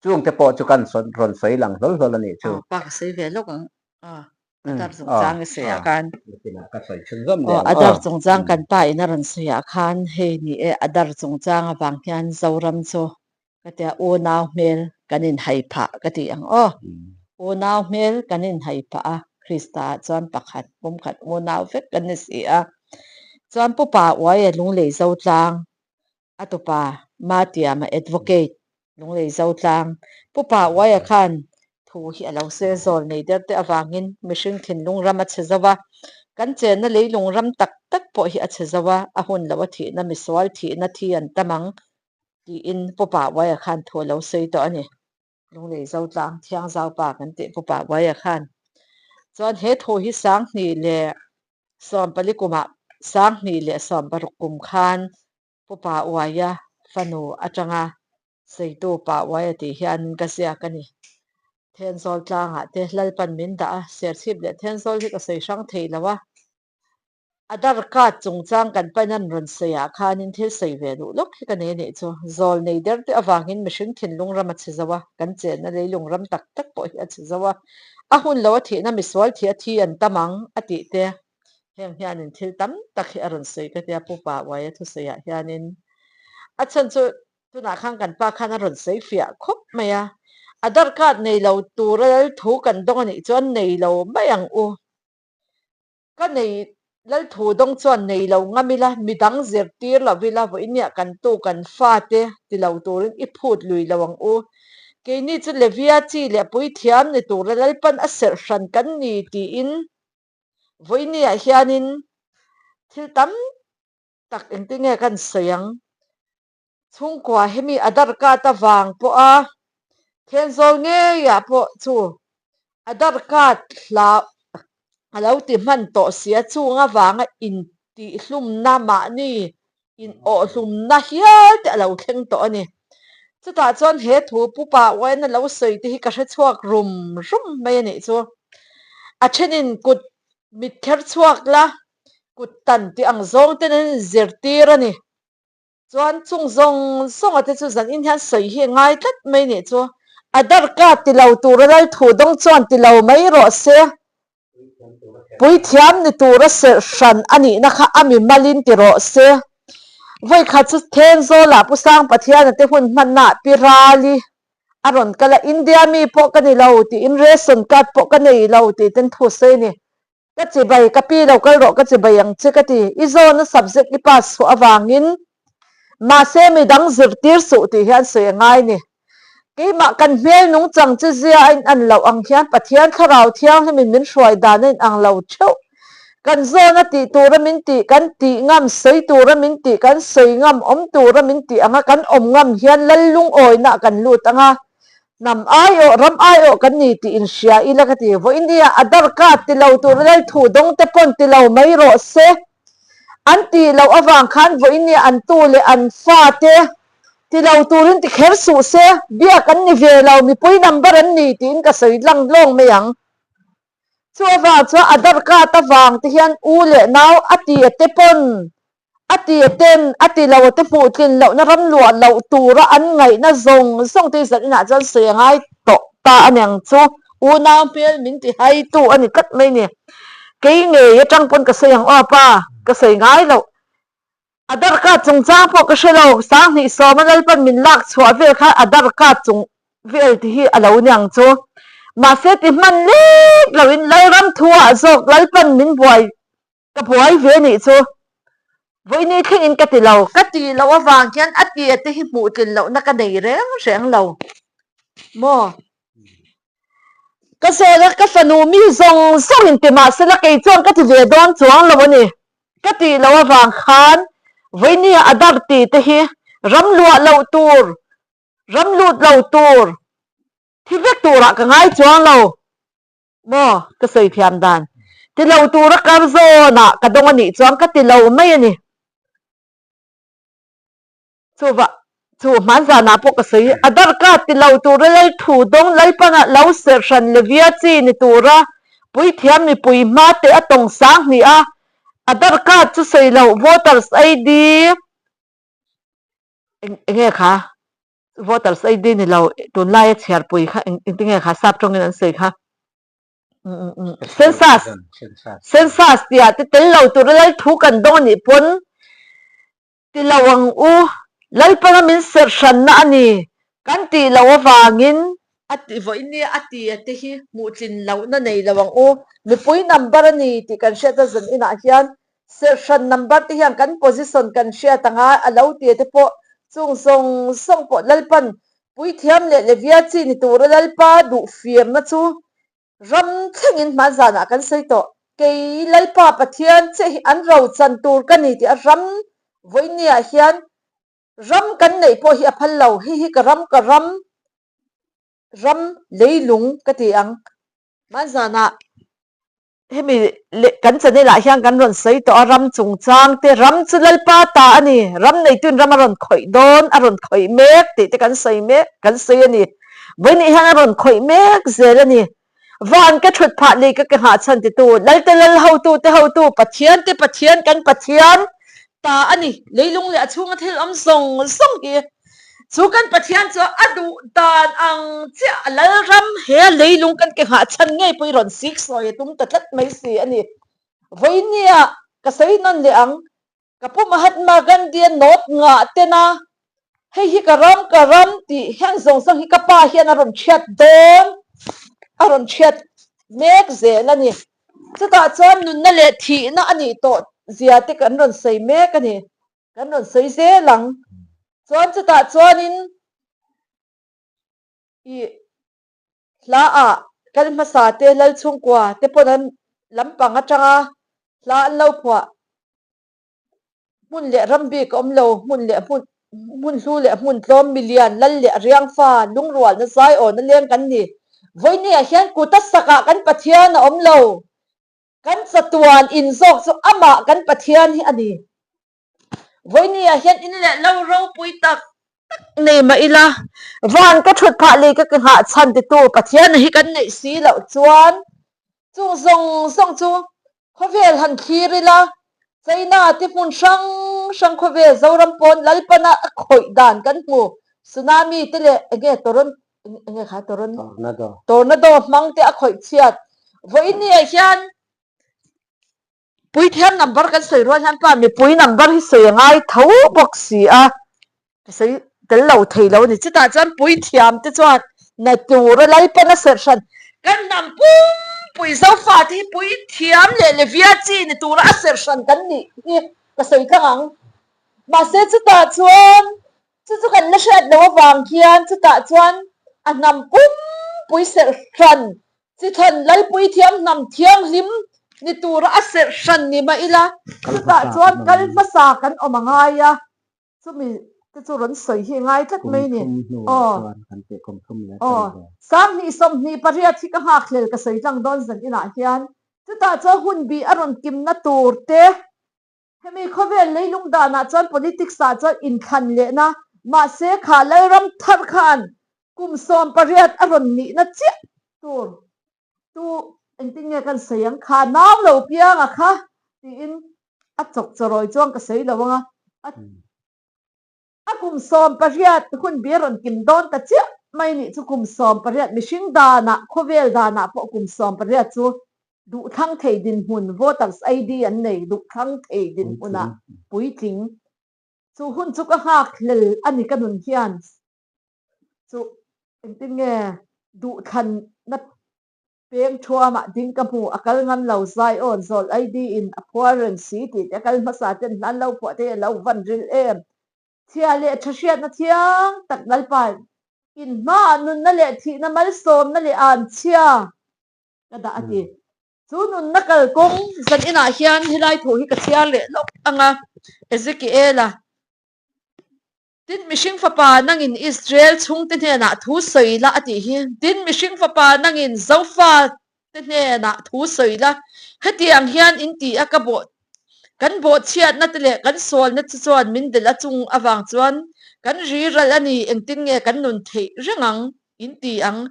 chungte pawh chu kan rawn sawi lang hlawl hlawl a nih chu. Aw, pa ka sawi ve lawk ang. Aw, Adar chungchang i sawi ah khan. Nakinah ka sawi chhunzawm leh Aw, ang Adar aw. chungchang kan pa in a rawn sawi ah khan hei ni e, Adar chungchang avang hian Zoram chu Ka tia unau hmel kan inhai phah ka ti ang aw. Unau hmel kan inhai phah a, Krista ah chuan pakhat pumkhat unau vek kan ni si a. Chuan Pupa Uaia Lunglei Zotlang, a tupa Matiama Advocate Lunglei Zotlang, Pupa Uaia khan thu hi a lo sawi a, zawl nei der te avangin mihring thinlung ram a chhe zo a, kan chenna leilung ram tak tak pawh hi a chhe zo a, a hun lo a thihna misual thihna thi an tam ang. Tiin Pupa Uaia khan thu a lo sawi tawh a ni. Lunglei Zotlang Thiangzaupa kan tih Pupa Uaia khan. Chuan he thu hi 2014 kumah 2016 kum khan Pupa Uaia fanu atanga sawitu Pa Uaia tih hianin ka ziak a ni. Thenzawl tlangah te Lalpan min dah a, Serchhip leh Thenzawl hi ka sawi hrang thei lo a. Adar card chungchang kan pain an rawn sawi ah khanin thil sawi ve duh lawk hi ka nei anih chu. Zawl nei der te avangin mihring thinlung ram a chhe zo a, kan chenna leilung ram tak tak pawh hi a chhe zo a. A hun lo a thihna misual thih a thi an tam ang a tih te heng hianin thil tam tak hi a rawn sawi ka tia Pu Pa Uaia thusawi ah hianin a chhan chu tunah khan kan pa khan a rawn sawi fiah khawp mai a. Adar card nei lo tura lal thu kan dawng anih chuan nei lo mai ang u. Ka nei Lalthu dawng chuan nei lo ngam ila, midang zirtir lo ila, vawinia kan tu kan fate ti lo turin i phut lui lo ang u. Keini chu Levia chi leh puithiam ni tura Lalpan a serh hran kan ni tiin vawinia hianin thil tam tak engtin nge kan sawi ang? Chhungkua hemi Adhar card avang pawha Thenzawl ngeiah pawh chu Adhar card hla a lo ti hman tawh sia chung avanga intihhlumna mahni inawhhlumna hial te a lo thleng tawh a ni. Chutah chuan he thu Pupa Uaina lo sawi te hi ka hre chhuak rum rum mai a nih chu. A thenin kut mit kher chhuak la, kut tan tih ang zawng ten an inzirtir a ni. Chuan chung zawng zawnga te chu zan in hian sawi hi a ngai tlat mai nih chu. Aadhar card ti lo tura lal thu dawng chuan ti lo mai rawh se. Puithiam ni tura serh hran a nihna kha a mi malin ti rawh se. Vawikhat chu Thenzawlah Pu Sang Pathiana te hun hmannaah Pi Rali a rawn kal a, India mi pawh ka ni lo tiin ration card pawh ka nei lo tih ten thu sawi a ni. Ka chibai, ka pi lo kal rawh ka chibai ang che ka ti. I zawna subject i pass chhuah avangin mahse midang zirtir suh tih hian sawi a ngai ni. Keimah kan hmel nungchang chi zia a in an loh ang hian Pathian Thlarau Thianghlimin min hruai dan a in ang lo theuh. Kan zawna tih tura min tih, kan tih ngam, sawi tura min tih, kan sawi ngam, awm tura min tih anga kan awm ngam hian Lal lungawina kan lut anga Hnam aiawh, ram aiawh kan ni tih inhria ila ka ti. Vawiin nia Aadhaar card ti lo tur lal thu dawng te pawn ti lo mai rawh se. An tih loh avang khan vawiin nia an tu leh an fa te ti lo turin ti kher suh se, biak an ni ve lo, mipui number an ni tiin ka sawi lang lawng mai ang. Chu avang chuan Aadhaar card avang te hian u leh nau a ti a te pawn A ti a ten, a ti lo a te hmuh tlin lohna ram luah loh tura an ngaihna zawng zawng te zan inah chuan sawi a ngai tawh ta a niang chu. Unau hmel min ti haitu a ni tlat mai ni. Kei ngei atang pawn ka sawi ang aw pa, ka sawi ngai loh. Aadhaar card chungchang pawh ka hre lo, Sanghnih sawma Lalpan min lak chhuah vel khan Aadhaar card chung vel ti hi a lo niang chu. Mahse ti hman lek loin Lalram thu ah zawk Lalpan min buai Ka buai ve nih chu vawiini thlengin ka ti lo. Ka ti loh avang hian a tia te hi hmuh tlin lohna ka nei reng reng lo maw? Ka sawn a, ka fanu mi zawng zawng in ti mah sela kei chuan ka ti ve dawn chuang lo a ni. Ka tih loh avang khan vawiini a dar ti te hi ram luah loh tur, ram lut lo tur, thi vek turah ka ngai chuang lo. Maw? Ka sawi thiam dan. Ti lo tura kar zawnah ka dawng a nih chuan ka ti lo mai a ni. Chuvah, chu hman zanah pawh ka sawi, a darkar ti lo tura lal thu dawng Lalpana lo serh hran Levia chi ni tura puithiam mipui hma te a tawng sang hnih a, a darkar chu sawi loh voters ID eng enge kha? Voters ID ni lo tunlaia chhiarpui kha eng engtinge kha sap tawngin an sawi kha census census tih ah te tel lo tura lal thu kan dawng anih pawn ti lo ang u Lalpanga min serh hranna a ni kan tih loh avangin a ti vawiin nia a ti a te hi hmuh tlin lohna nei lo ang u mipui number a ni tih kan hriat a zan inah hian Serhhran number te hian kan position kan hriat anga a lo ti te pawh chung zawng zawng pawh Lalpan puithiam leh Levia chi ni tura Lalpa duh firna chu ram thlengin hmanzanah kan sawi tawh. Kei Lalpa Pathian che hi an rochan tur ka ni tih a ram vawinia hian ram kan neih pawh hi a phal lo. Hei hi ka ram ka ram ram leilung ka ti ang. Hmanzanah Hemi leh kan channel ah hian kan rawn sawi tawh a, ram chungchang te, ram chu Lalpa ta a ni, ram neituin ram a rawn khawih dawn, a rawn khawih mek tih te kan sawi mek, kan sawi a ni. Vawinih hian a rawn khawih mek zel a ni. Van ka thut phah lei ka ke nghah chhan titu, Lalte Lal hotu te hotu, Pathian te Pathian kan Pathian ta a ni, leilung leh a chhunga thil awm zawng zawng hi. Chu kan Pathian chu a duh dan ang chiah a Lalram he a leilung kan ke nghah chhan ngei pawh i rawn sik sawi a tum ta tlat mai si a ni. Vawinia ka sawi nawn leh ang, ka pu Mahatma Gandhi-a nawt ngah tena hei hi ka ram ka ram tih heng zawng zawng hi ka pa hian a rawn chhiat dawn, a rawn chhiat mek zel a ni. Chutah chuan nunna leh thihna a nih tawh zia te kan rawn sawi mek a ni. Kan rawn sawi zel ang. Chuan chutah chuanin i hla ah kal hmasa te lal chhungkua te pawn an lampang atanga hla an lo phuah hmun leh ram bik a awm lo, hmun leh hmun hmun hlu leh hmun tlawm milian lal leh riangfa lungrualna zai awna leng kan ni. Vawinia hian kuta sakah kan Pathian a awm lo. Kan chatuan in zawk chu amah kan Pathian hi a ni. Vawinia hian in leh lo ropui tak tak nei mah ila, van ka thut phah lei ka ke nghah chhan titu Pathian hi kan neih si loh chuan Chung zawng zawng chu khawvel han thlir ila, China te hmun hrang hrang khawvel Zoram pawn Lalpana a khawih dan kan hmu. Tsunami te leh enge Toron enge kha Toron Tornado Tornado hmang te a khawih chhiat. Vawiin ni ah hian Puithiam number kan sawi rual hian pa mipui number hi sawi a ngai tho bawk si a, ka sawi tel lo thei lo a ni. Chutah chuan puithiam te chuan na tura Lalpan a serh hran kan hnam pumpui Zofa te hi puithiam leh Levia chi ni tura a serh hran kan nih hi ka sawi tlang ang. Mahse chutah chuan chu chu kan la hriat loh avang hian chutah chuan a hnam pumpui serh hran Chithan Lalpui thiam hnam thianghlim ni tura a serh hran ni mah ila, chutah chuan kal hmasa kan awm a ngai a, chumi te chu rawn sawi hi a ngai tlat mai ni. Aw, aw, 2028 hi ka nghakhlel ka sawi tlang dawn zan inah hian, chutah chuan hun bih a rawn kimna tur te, Hemi khawvel leilung danah chuan politics ah chuan inthlan lehna, mahse kha Lalram thar khan kum 18 a rawn nihna chiah tur tu engtin nge kan sawi ang kha nau lo pianga kha tiin a chawk chawrawi chuan ka sawi lo anga a A kum 18 hun bi a rawn kim dawn ta chiah mai nih chu kum 18 mihring danah, khawvel danah pawh kum 18 chu duhthlang thei dinhmun, voters ID an nei, duhthlang thei dinhmunah puitling. Chu hun chu ka nghak hlel a ni ka nun hian chu engtin nge duhthlanna Peng thuamah ding ka hmu, a kal ngam lo, Zion zawl ID in a phuar reng si tih te a kal hmasa ten hlan lo phuah te hi a lo van ril em. Chhia leh tha hriatna thiang tak Lalpa in hmaah nunna leh thihna malsawmna leh an chhia ka dah a ti. Chu nunna kalkawng zan inah hian helai thu hi ka chhiar leh lawk ang a, Ezekiel-a. Tin, mihring fapa nangin Israel chhungte hnenah thu sawi la a tih hi. Tin, mihring fapa nangin Zofa te hnenah thu sawi la. Hetiang hian in ti a ka bawh kan bawhchhiatna te leh kan sualna te chuan min delh a chung avang chuan kan ri ral a ni, engtin nge kan nun theih reng ang? In ti ang.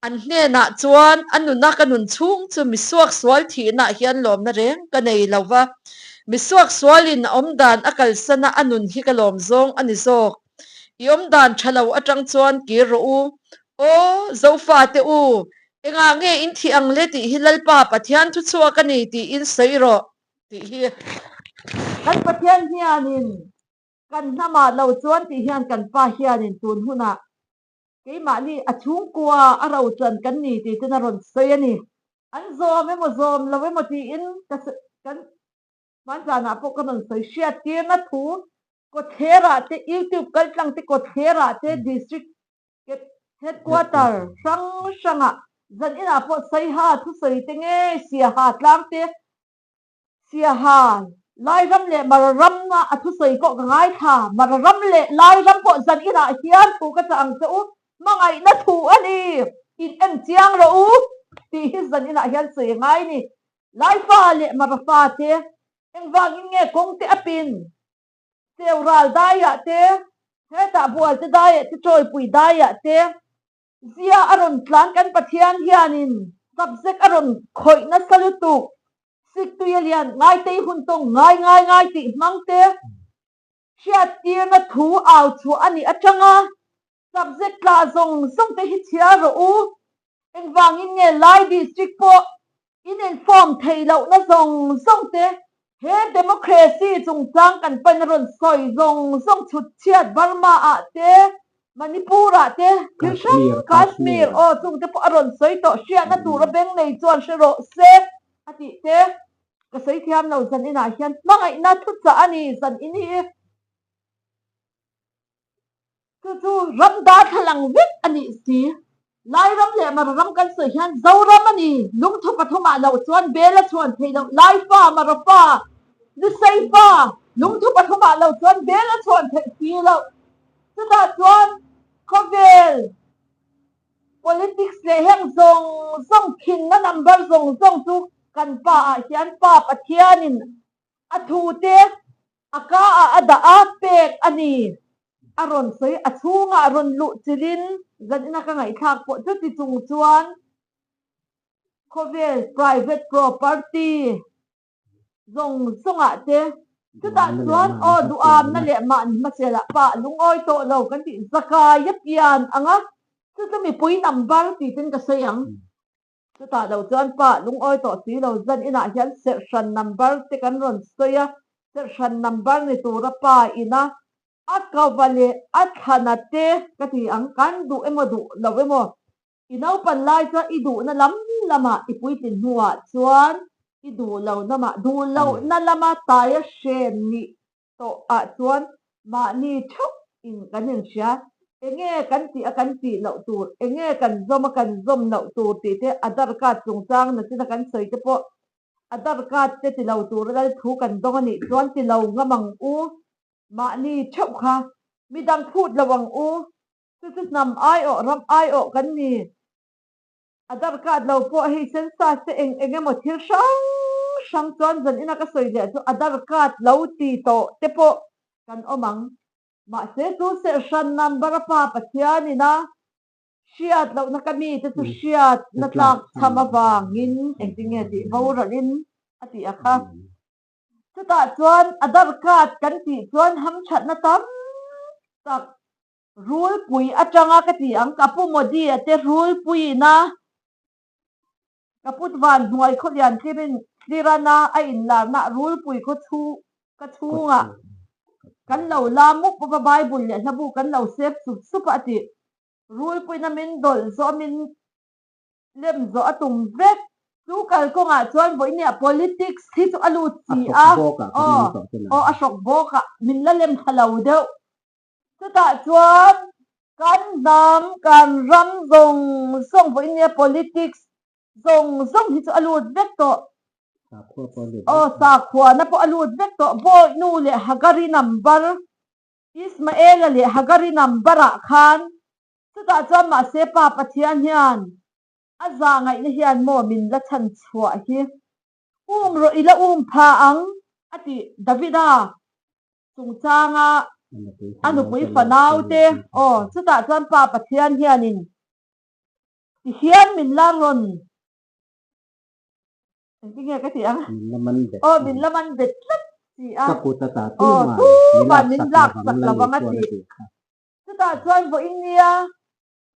An hnenah chuan a nuna ka nun chhung chu mi suaksual thihnaah hian lawmna reng ka nei lo va. Mi suaksualin a awmdan a kalsana a nun hi ka lawm zawng a ni zawk. I awmdan tha lo atang chuan kir rawh u. Aw, Zofate u, engah nge in thih ang le tih hi Lalpa Pathian thuchhuak a ni tiin sawi rawh tih hi. Kan Pathian hianin kan hnamah lo chuan tih hian kan Pa hianin tun hunah Keimahni a chhungkua a rochan kan ni tih ten a rawn sawi a ni. An zawm emaw zawm lo emaw tiin ka kan hmanzanah pawh ka rawn sawi hriat tirna thu kawthlerah te YouTube kaltlang te kawthlerah te district headquarter hrang hrangah zan inah pawh Saiha thusawi te ngei Siaha tlang te Siaha, Lairam leh Mararam a thusawi pawh ka ngaithla. Mararam leh Lairam pawh zan inah hian thu ka chah ang che u, hmangaihna thu a ni, in en chiang rawh u tih hi zan inah hian sawi a ngai ni. Laifa leh Marafa te engvangin nge kawng te a pin? Cheu ral daiah te, hetah bual te daiah te, chawipui daiah te, Zia a rawn tlan kan Pathian hianin subject a rawn khawih nasa lutuk, siktui a lian ngaitei hun tawng ngai ngai ngai tih hmang te hriattirna thu au chhuah a nih atanga subject tla zawng zawng te hi chhiar rawh u. Engvangin nge Lai district pawh In inform theih lohna zawng zawng te, he democracy chungchang kan pain a rawn sawi zawng zawng chhut chhiat Burma ah te, Manipur ah te, thil hrang Kashmir aw chung te pawh a rawn sawi tawh hriatna tura beng nei chuan hre rawh se a tih te ka sawi thiam lo zan inah hian hmangaihna thuchah a ni zan in hi. Chu chu ram darthlalang vek a nih si. Lairam leh Mararam kan sawi hian Zoram a ni. Lungthu pathumah loh chuan bel a chhuan theih loh. Laifa, Marafa, Luseifa, lungthu pathumah loh chuan bel a chhuan theih si loh. Chutah chuan khawvel politics leh heng zawng zawng thinna number zawng zawng chu kan pa ah hian Pa Pathianin a thute A ka ah a dah a, pek a ni. A rawn sawi, a chhungah a rawn luh chilhin zanina ka ngaihthlak pawh chuti chung chuan. Khawvel private property zawng zawngah te chutah chuan aw duhamna leh mahni hmasela pah lungawi tawh lo kan tih zakai a pian ang a, chu chu mipui number tih ten ka sawi ang. Chutah lo chuan pah lungawi tawh si lo zan inah hian serh hran number te kan rawn sawi a, serh hran number ni tura pa ina a kava leh a thlana te ka ti ang, kan duh emaw duh lo emaw I naupan lai chuan i duhna lam lamah i puitlin hnuah chuan i duh lohna mah duh lohna lama taia hren nih tawh ah chuan mahni theuh in kan inhria. Enge kan tih a kan tih loh tur, enge kan zawm a kan zawm loh tur tih te Aadhaar card chungchang nachina kan sawi te pawh Aadhaar card te ti lo tura lal thu kan dawng a nih chuan ti lo ngam ang u, mahni theuh kha midang phut lo ang u. Chu chu hnam aiawh, ram aiawh kan ni. A darkat lo pawh hei census te eng eng emaw thil hrang hrang chuan zan ina ka sawi leh chu a darkat lo ti tawh te pawh kan awm ang. Mahse chu serhhran number a pa Pathianin a hriat lohna ka mite chu hriatna tlak chham avangin engtin nge tih boralin a tih a kha. Chutah chuan a darkat kan tih chuan hamthatna tam tak Rulpui atanga ka ti ang, ka pu Modi a te rulpuiin a ka put van hnuai khawlian tlirin tlirana a inlarna rulpui khaw chhu ka chhungah kan lo la mup mup a Bible leh hlabu kan lo sep sup sup a a ti. Rulpuiin a min dawlh zawh a min lem zawh a tum vek. Chu kalkawngah chuan vawinia politics hi chu a lut si a, aw aw a hrawk bawkah min la lem thla lo deuh. Chutah chuan kan hnam, kan ram zawng zawng vawiin nia politics zawng zawng hi chu a lut vek tawh. Sakhua pawh a lut vek tawh. Aw, sakhuana pawh a lut vek tawh. Bawihnu leh Hagari number, Ismaela leh Hagari number ah khan chutah chuan mahse Pa Pathian hian a zahngaihna hian maw min la chhan chhuah hi um rawh i la um pha ang a ti Davida. chungchanga a nupui fanau te aw chutah chuan pa Pathian hianin ti hian min la rawn engtin nge ka tih ang aw min la man bet tlat si a aw tuman min lak sak lovang a tih chutah chuan vawiin nia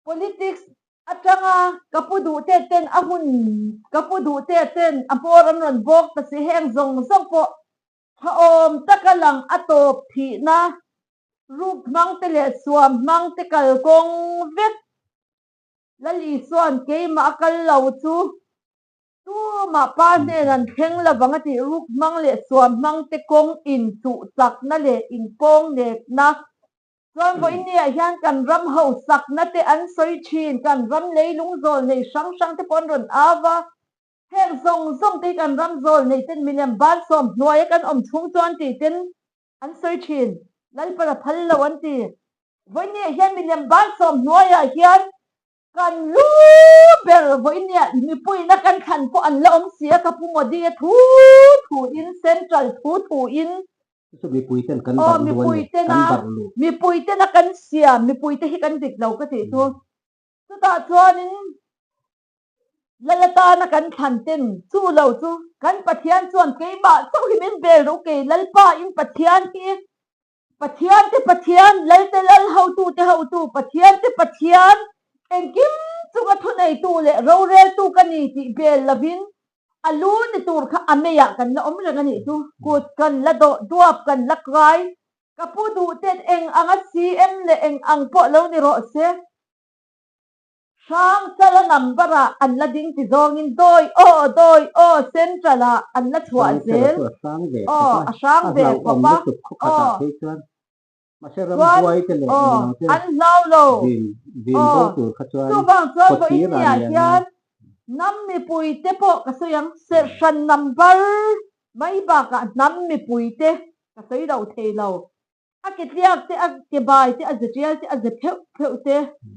politics atanga ka pu duh te ten a hun ka pu duh te ten a hmawr an rawn bawk ta si heng zawng zawng pawh Thaawm taka lang a tawp thihna, ruk hmangte leh suam hmangte kalkawng vek. Lali chuan keimah a kal lo chu tumah pa hnen an thleng lovang a tih ruk hmang leh suam hmangte kawng inchuh chakna leh inpawng nekna chuan vawiinniah hian kan ram hausakna te an sawi thin, kan ram leilung zawl nei hrang hrang te pawh an rawn au va. Heng zawng zawng te hi kan ram zawl nei ten milem bansawm hnuaia kan awm chhung chuan tih ten an sawi thin. Lalpara phal lo an ti. Vawinia hian milem bansawm hnuaiah hian kan lu ber vawinia mipuiina kan thlan pawh an la awm si a, ka pu Modi a thu thu in central thu thu in Chu chu mipui ten kan barh lu a ni, kan barh lu. Mipui tena kan siam, mipui te hi kan dik lo ka tih chu. Chutah chuanin Lal atana kan thlan ten chu lo chu kan Pathian chuan keimah chauh hi min bel rawh u kei Lalpa in Pathian hi Pathian te Pathian Lal te Lal hotu te hotu Pathian te Pathian engkim chunga thuneitu leh roreltu ka ni tih bel lovin a lu ni tur kha a meiah kan la awm reng a nih chu kut kan la dawh duap kan la kai ka pu duh ten eng anga CM leh eng ang pawh lo ni rawh se. Hrangchala number ah an la ding ti zawngin dawi aw dawi aw central ah an la chhuah zel aw a hrang ve khawp a aw chuan aw an hlau lo aw chuvang chuan vawiin ni ah hian hnam mipui te pawh ka sawi ang serhhran number mai bakah hnam mipui te ka sawi lo thei lo. A ke tliak te, a ke bai te, a ze tial te, a ze pheuh pheuh te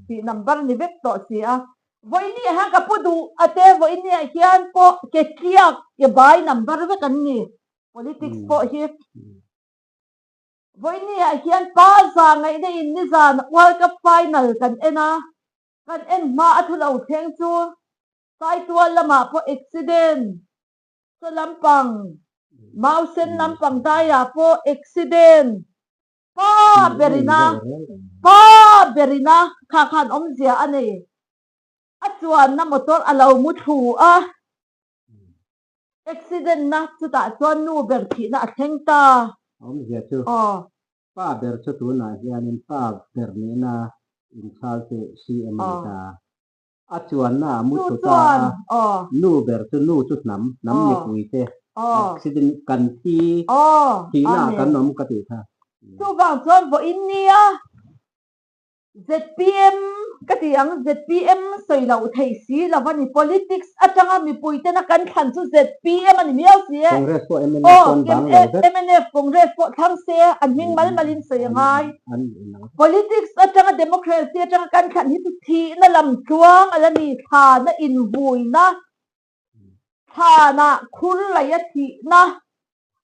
tih number ni vek tawh si a. Vawiin hian ka pu duh a te, vawiin hian pawh ke tliak, ke bai number vek an ni. Politics pawh hi. Vawiin hian pa za ngaihna in nizan World Cup final kan en a, kan en hma a thu lo thleng chu. Saitual lamah pawh accident, saw lampang, Mausen lampang daiah pawh accident, pa berina, pa berina kha khan awmzia a nei. A chuanna motor a lo mu thlu a, accident na chutah chuan nu ber thihna a thleng ta. Awmzia chu pa ber chu tunah hianin pa ber nihna inchhal chu CM a ni ta. A chuanna a mu thlu ta a, nu ber chu nu chu hnam, hnam mipuite accident kan thi, thihna ah kan awm ka tih kha. Chuvang chuan vawiin nia Zpm ka ti ang, zpm sawi loh thei si lo a ni, politics atanga mipui tena kan thlan chu zpm a ni miau si e. Congress pawh mnf chuan bang lo vek. Mnf, Congress pawh thlang se an hming mal malin sawi a ngai. Politics atanga democracy atanga kan thlan hi chu thihna lam tluang a la ni, thlana invuina, thlanah khur laia thihna,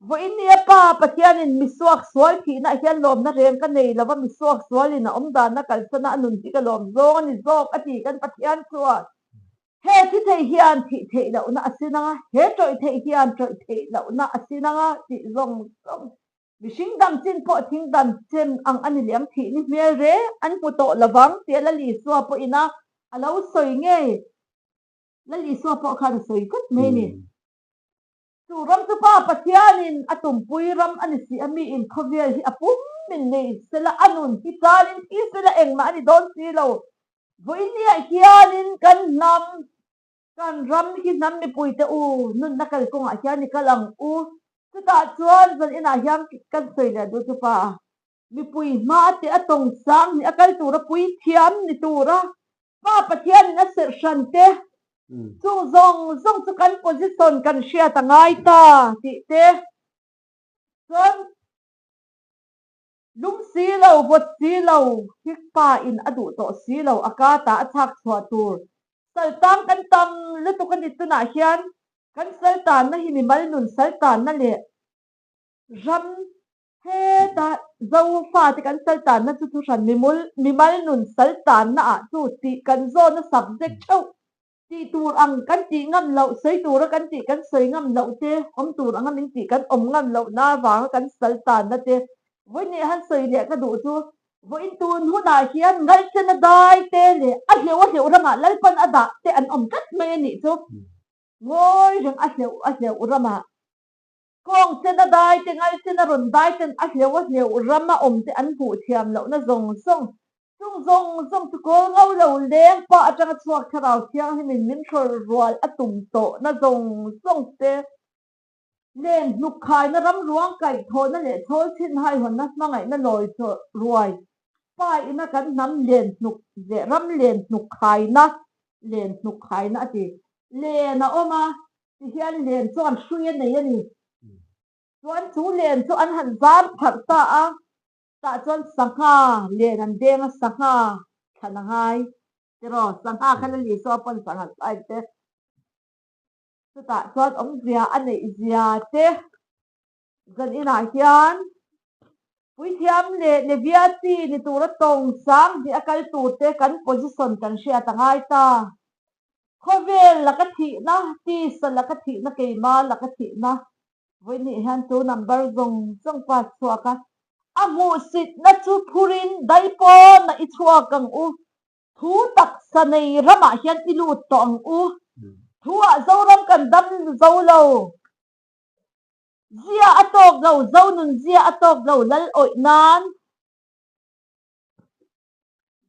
vawiin nia Pa Pathianin misuak sual thihna ah hian lawmna reng ka nei lova, misuak sualin a awmdanna kalsana a nun hi ka lawm zawng a ni zawk a ti kan Pathian chuan. He thi thei hian thih theih lohna a sin anga, he tawih theih hian tawih theih lohna a sin anga tih zawng zawng Mihring dang chin pawh thing dan chen ang a ni liam thih ni hmel reng an hmu tawh lovang tia Lal Isua pawhin a a lo sawi ngei. Lal Isua pawh khan a sawi tlat mai a ni. Chu ram chu Pa Pathianin a tumpui ram a ni si a, miin khawvel hi a pum min nei sela, a nun hi tlanin thi sela engmah a ni dawn si lo. Vawinia hianin kan hnam Kan ram hi hnam mipuite u nunna kalkawngah hian i kal ang u. Chutah chuan zan inah hian kan sawi leh duh chu pa mipui hma te a tawng sang ni a kal tura puithiam ni tura Pa Pathianin a serh hran te chung zawng zawng chu kan position kan hriat a ngai ta tih te chuan Lung si lo, vawt si lo, hik pa in a duh tawh si lo, a ka ta a chhak chhuah tur. Saltang kan tam lutuk a ni tunah hian kan saltanna hi mimal nun saltanna leh ram heta Zofate kan saltanna chu thuhran mimal nun saltanna ah chu tih kan zawna subject theuh Tih tur ang kan tih ngam loh, sawi tura kan tih kan sawi ngam loh te, awm tur anga min tih kan awm ngam loh na avanga kan sal tanna te, vawiin han sawi leh ka duh chu, vawiin tun hunah hian ngalchena dai te leh a hleuh a hleuh ramah Lalpan a dah te an awm tlat mai a nih chu, ngawi reng a hleuh a hleuh ramah. Kawng chena dai te ngal chena rawn dai ten a hleuh a hleuh rama awm te an hmuh thiam lohna zawng zawng chung zawng zawng chu kawl ngo lo leng pah atanga chhuak thlarau thianghlimin min hrawl rual a tum tawhna zawng zawng te len hnuk khaina ram ruang kaih thawhna leh chhawl chhin haihawnna hmangaihna lawi ruai pa ina kan hnam len hnuk leh ram len hnuk khaina len hnuk khaina a ti len a awm a. Ti hian len chuan hrui a nei a ni. Chuan chu len chu an han zar pharh ta a, tah chuan sangha len an deng a, sangha thlan a ngai tiraw, sangha kha Lali saw pawn sangha side te chutah chuan awmzia a neih zia te zan inah hian Puithiam leh Levia chi ni tura tawng sang hnih a kal turte kan position kan hriat a ngai ta. Khawvel laka thihna, tisa laka thihna, keima laka thihna vawinih hian chu number zawng zawng pass chhuak a, a hmuhsitna chu phurin daipawnah i chhuak ang u, thu taksa nei ramah hian i lut tawh ang u, thuah Zoram kan dam zo lo. Zia a tawk lo, Zonun zia a tawk lo lal awih nan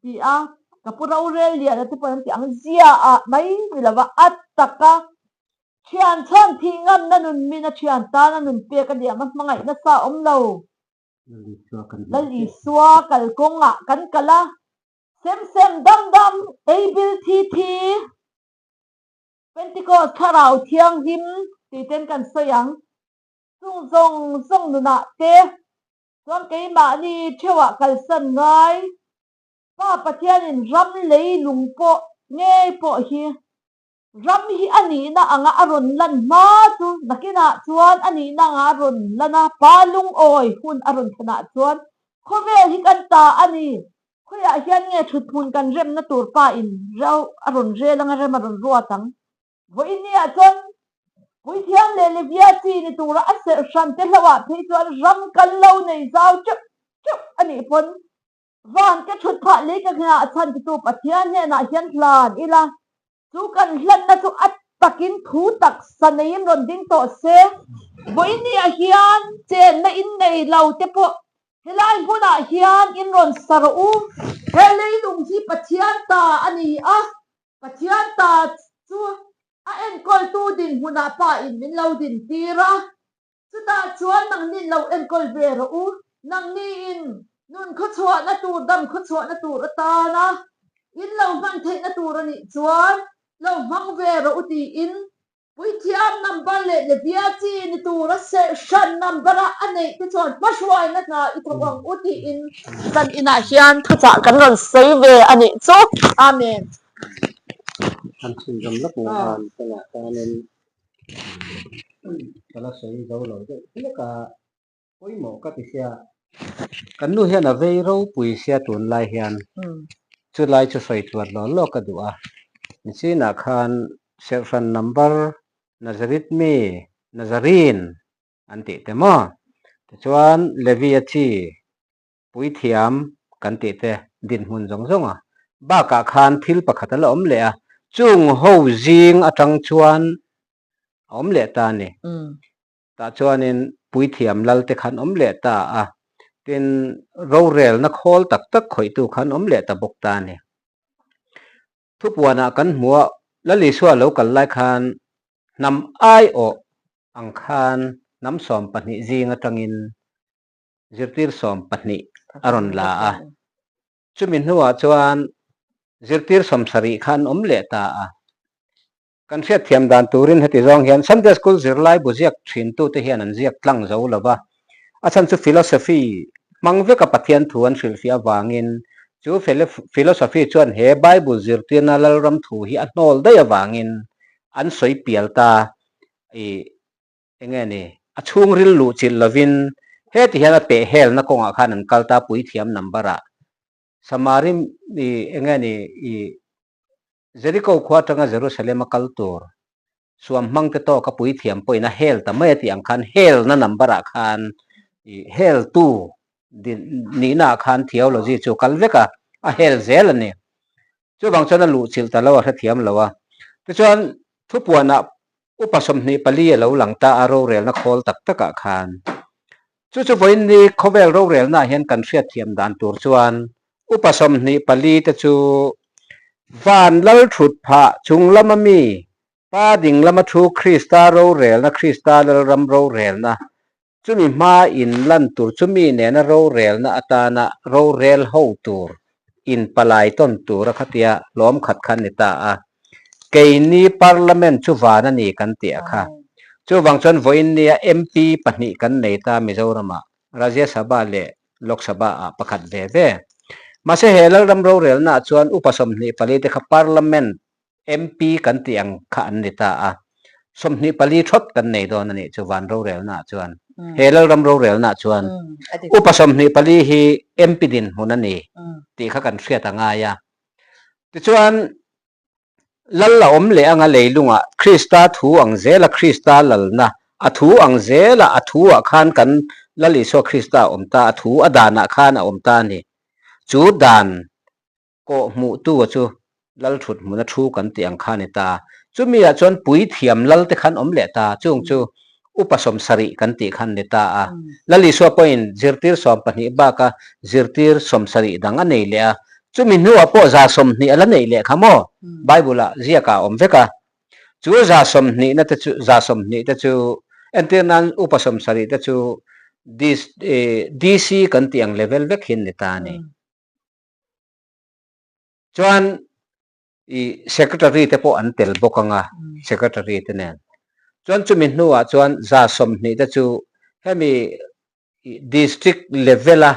ti a, ka pu rorel lian a te pawh an ti ang, zia ah mai ni lova a tak a, thian chhan thih ngamna nun min a thian tan a nun pek a liam a hmangaih nasa awm lo. Lal Isua kalkawng ah kan kal a, sem sem dam dam, ei bil thi thi. Pentecost Thlarau Thianghlim tih ten kan sawi ang. Chung zawng zawng nunah te chuan keimahni theuhah kalsan ngai Pa Pathianin ram lei lung pawh ngei pawh hi ram hi a nihna anga a rawn lan hma chu nakinah chuan a nihna anga a rawn lan a, Pa lungawi hun a rawn thlenah chuan khawvel hi kan ta a ni. Khawiah hian nge thuthmun kan remna tur pa in rau a rawn rel anga rem a rawn ruat ang? Vawiinniah chuan Puithiam leh Levia chi ni tura a serh hran te hlauhah phei chuan ram kan lo nei zau teuh teuh a nih pawn van ka thut phah lei ka hnenah a chhan titu Pathian hnenah hian hlan ila Chu kan hlanna chu a takin thu taksa neiin rawn ding tawh se, vawiinniah hian chenna in nei lo te pawh helai hmunah hian in rawn sa rawh u. He leilung hi Pathian ta a ni a, Pathian ta chu a enkawltu dinhmunah Pa in min lo dintir a. Chutah chuan nangnin lo enkawl ve rawh u, nangniin nun khawchhuahna tur, dam khawchhuahna tur atana in lo hman theihna tur a nih chuan lo hmang ve rawh u tiin Puithiam number leh Levia chi ni tura serh hran number a a neih te chuan hmahruaina hna i thawk ang u tiin kan inah hian thuchah kan rawn sawi ve a nih chu. Amen. An chhunzawm lawk ngei a, tunah chuanin Ka la sawi zo lo deuh hlek a, pawimawh ka ti sia. Kan nu hian a vei ropui sia tunlai hian chulai chu sawi tluat law law ka duh a. Nichinah khan Serhhran number Nazareth mi Nazarene an tih te maw? Tichuan Levi-a chi Puithiam kan tih te dinhmun zawng zawng a bakah khan thil pakhat a la awm leh a, chung ho zing atang chuan a awm leh ta a ni. Tah chuanin puithiam lal te khan awm leh ta a, tin rorelna khawl tak tak khawihtu khan awm leh ta bawk ta a ni. Thupuanah kan hmu a, Lal Isua lo kal lai khan hnam aiawh ang khan hnam 12 zing atangin zirtir 12 a rawn la a, chumi hnuah chuan zirtir 70 kha an awm leh ta a. Kan hriatthiam dan turin heti zawng hian Sunday School zirlai bu ziak thintute hian an ziak tlang zo lo va, a chhan chu philosophy hmang veka Pathian thu an hrilhfiah avangin chu philosophy chuan he Bible zirtirna Lalram thu hi a hnawl daih avangin an sawi pial ta i Enge ni? A chhungril luh chilh lovin heti hian a peh helna kawngah khan an kal ta puithiam number ah. Samari i enge ni i Jericho khua atanga Jerusalem a kal tur suam hmang te tawk a puithiam pawhin a hel ta mai a tih ang khan helna number ah khan i hel tu din nihna ah khan theology chu kal vek a, a hel zel a ni. Chuvang chuan a luh chilh ta lo a hrethiam lo a. Tichuan thupuanah Upa 24 a lo lang ta a rorelna khawl tak takah khan. Chu chu vawiin ni khawvel rorelnaah hian kan hriatthiam dan tur chuan upa 24 te chu van lal thut phah chung lama mi Pa ding lama thu Krista rorelna Krista Lalram rorelna Chumi hma in lan tur chumi nena rorelna atana rorel ho tur in palai tawn tura khatia hlawm khat khan ni ta a. Keini Parliament chu van a ni kan tih a kha. Chuvang chuan vawiinnia MP pahnih kan nei ta Mizoramah, Rajya Sabha leh Lok Sabha ah pakhat ve ve. Mahse he Lalram rorelnaah chuan upa 24 te kha Parliament MP kan tih ang kha an ni ta a, 24 thawt kan nei dawn a nih chu van rorelnaah chuan. He Lalram rorelnaah chuan upa 24 hi MP dinhmun a ni tih kha kan hriat a ngai a. Tichuan, Lal a awm leh anga leilungah Krista thu ang zela Krista lalna, a thu ang zela a thu-ah khan kan Lal Isua Krista a awm ta, a thu a danah khan a awm ta a ni. Chu dan Kawh hmuhtu a chu lal thut hmuna thu kan tih ang kha a ni ta. Chumi ah chuan puithiam lal te khan awm leh ta, chung chu upa 70 kan tih khan ni ta a. Lal Isua pawhin zirtir 12 baka zirtir 70 dang a nei leh a, chumi hnuah pawh 120 a la neih leh kha maw? Bible ah ziakah a awm vek a. Chu 120 na te chu 120 te chu entir nan upa 70 te chu DC kan tih ang level vek hi an ni ta a ni. Chuan i secretary te pawh an tel bawk ang a, secretary te nen. Chuan chumi hnuah chuan 120 te chu hemi district level a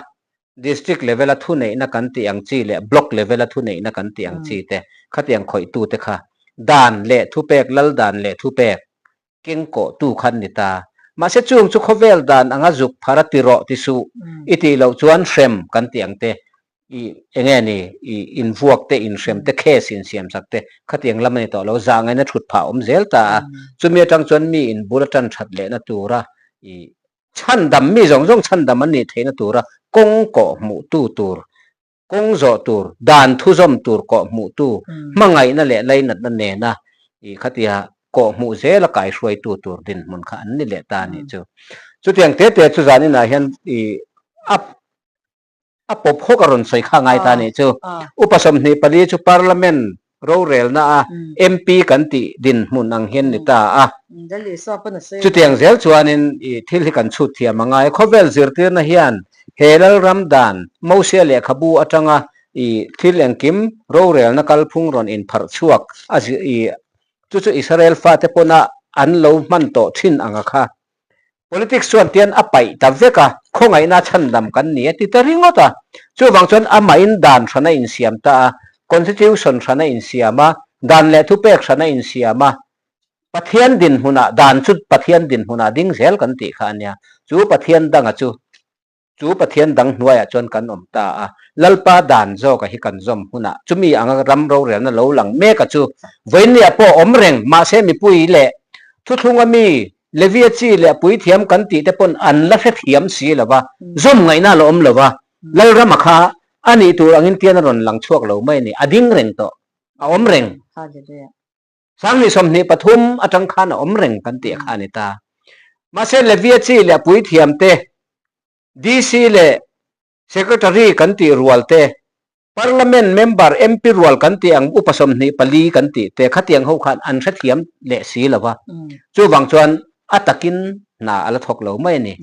district level a thuneihna kan tih ang chi leh block level a thuneihna kan tih ang chi te khatiang khawihtu te kha dan leh thupek lal dan leh thupek keng kawhtu kha an ni ta. Mahse chung chu khawvel dan anga zuk phar a ti rawh ti suh i tih loh chuan hrem kan tih ang te. I enge ni i invuak te, inhrem te, case insiam sak te khatiang lam a ni tawh lo. Zahngaihna thut phah a awm zel ta a. Chumi atang chuan mi inbul a tan that lehna tura i chhandam mi zawng zawng chhandam an nih theihna tura kawng kawh hmuhtu tur, kawng zawh tur, dan thuzawm tur kawh hmuhtu, hmangaihna leh lainatna nena i khatia kawh hmuh zela kaihruaitu tur dinhmun kha an ni leh ta a nih chu. Chutiang te te chu zaninah hian i a A pawp hawk a rawn sawi kha ngai ta nih chu. Upa 24 chu Parliament rorelna a MP kan tih dinhmun ang hian ni ta a. Chutiang zel chuanin i thil hi kan chhut thiam a ngai. Khawvel zirtirna hian he Lalram dan Mosia lehkhabu atanga i thil engkim rorelna kalphung rawn inpharh chhuak a i chu chu Israel fate pawna an lo hman tawh thin anga kha Politics chuan tian a paih ta vek a, khawngaihna chhandam kan ni a ti ta ringawt a. Chuvang chuan amahin dan hran a insiam ta a, Constitution hran a insiam a, dan leh thupek hran a insiam a, Pathian dinhmunah dan chu Pathian dinhmunah ding zel kan tih kha a nia. Chu Pathian danga chu Chu Pathian dang hnuaiah chuan kan awm ta a, Lalpa dan zawka hi kan zawm hunah chumi anga ram rorelna lo lang meka chu vawinia pawh awm reng mahse mipui leh thuthlunga mi Levia chi leh puithiam kan tih te pawn an la hrethiam si lo va, zawm ngaihna a la awm lo va, Lalrama kha a nih tur angin tian a rawn lang chhuak lo mai a ni, a ding reng tawh, a awm reng. 2023 atang khan a awm reng kan tih kha a ni ta. Mahse Levia chi leh puithiam te, DC leh Secretary kan tih rual te, Parliament member MP rual kan tih ang upa 24 kan tih te khatiang ho khan an hrethiam leh si lo va. Chuvang chuan a takin hna a la thawk lo mai a ni.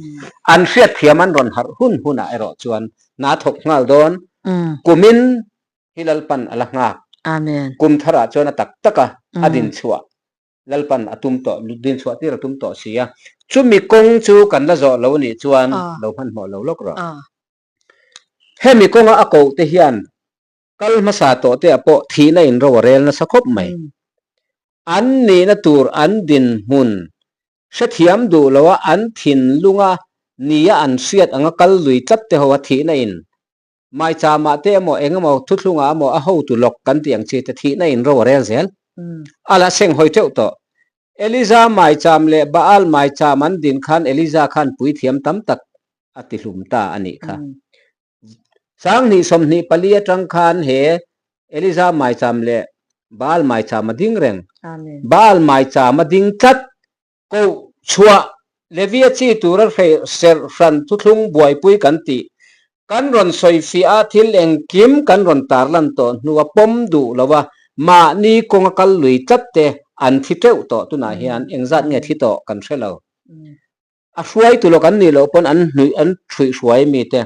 An hriatthiam an rawn harh hun hunah erawh chuan hna a thawk nghal dawn. Kumin hi Lalpan a la nghak. Amen. Kum tharah chuan a tak tak a, a din chhuah Lalpan a tum tawh, din chhuah tir a tum tawh si a. Chumi kawng chu kan la zawh lo nih chuan lo hmanhmawh lo lawk rawh. Hemi kawnga a koh te hian kal hmasa tawh te ah pawh thihna in ro a rel nasa khawp mai. An nihna tur an dinhmun hrethiam duh lo a an thinlunga nia an hriat anga kal lui tlat te ho a thihna in Maichama te emaw eng emaw thuthlungah emaw a hotu lawk kan tih ang chi te thihna in ro a rel zel. A la seng hawi teuh tawh. Eliza maicham leh Baal maicham an din khan Eliza khan puithiam tam tak a ti hlum ta a nih kha. 2024 atang khan he Eliza maicham leh Baal maicham a ding reng. Baal maicham a ding tlat. Koh chhuah Levia chi tura serh hran thuthlung buaipui kan tih kan rawn sawi fiah a, thil engkim kan rawn tarlan tawh hnua pawm duh lo a, mahni kawnga kal lui tlat te an thi teuh tawh tunah hian engzat nge thi tawh kan hre lo. A hruaitu lawk an nih loh pawn an hnuih an hruihhruai mi te.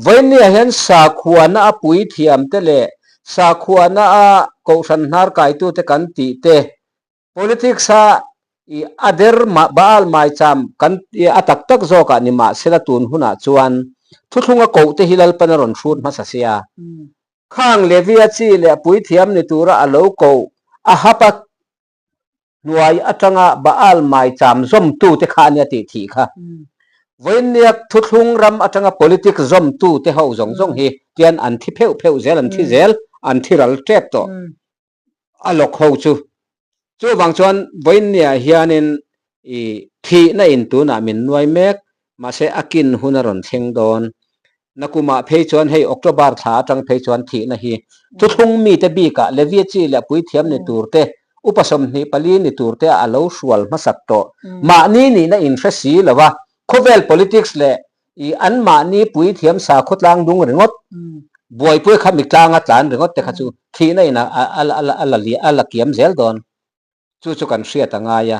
Vawinia hian sakhuana a puithiam te leh sakhuana a kohhran hnar kaitute kan tih te Politics a i a der mah Baal maicham kan i a tak tak zawkah ni mahsela tun hunah chuan thuthlung a koh te hi Lalpan a rawn hrut hmasa sia. Khang Levia chi leh puithiam ni tura a lo koh a hap a hnuai atanga Baal maicham zawmtu te kha ania tih thih kha. Vawiinniak thuthlung ram atanga politics zawmtu te ho zawng zawng hi tian an thi pheuh pheuh zel an thi zel an thi ral tep tawh. a lawk ho chu. Chuvang chuan vawiinniah hianin i thihna in tunah min nuai mek, mahse a kin hun a rawn thleng dawn. Nakumah phei chuan hei October thla atang phei chuan thihna hi thuthlung mite bikah Levia chi leh puithiam ni tur te, upa 24 ni tur te a lo hrual hmasak tawh. Mahni nihna inhre si lova khawvel politics leh I anmahni puithiam sakhaw tlang dung ringawt, buaipui kha mi tlanga tlan ringawt te kha chu thihna in a la kiam zel dawn. Chu chu kan hriat a ngai a.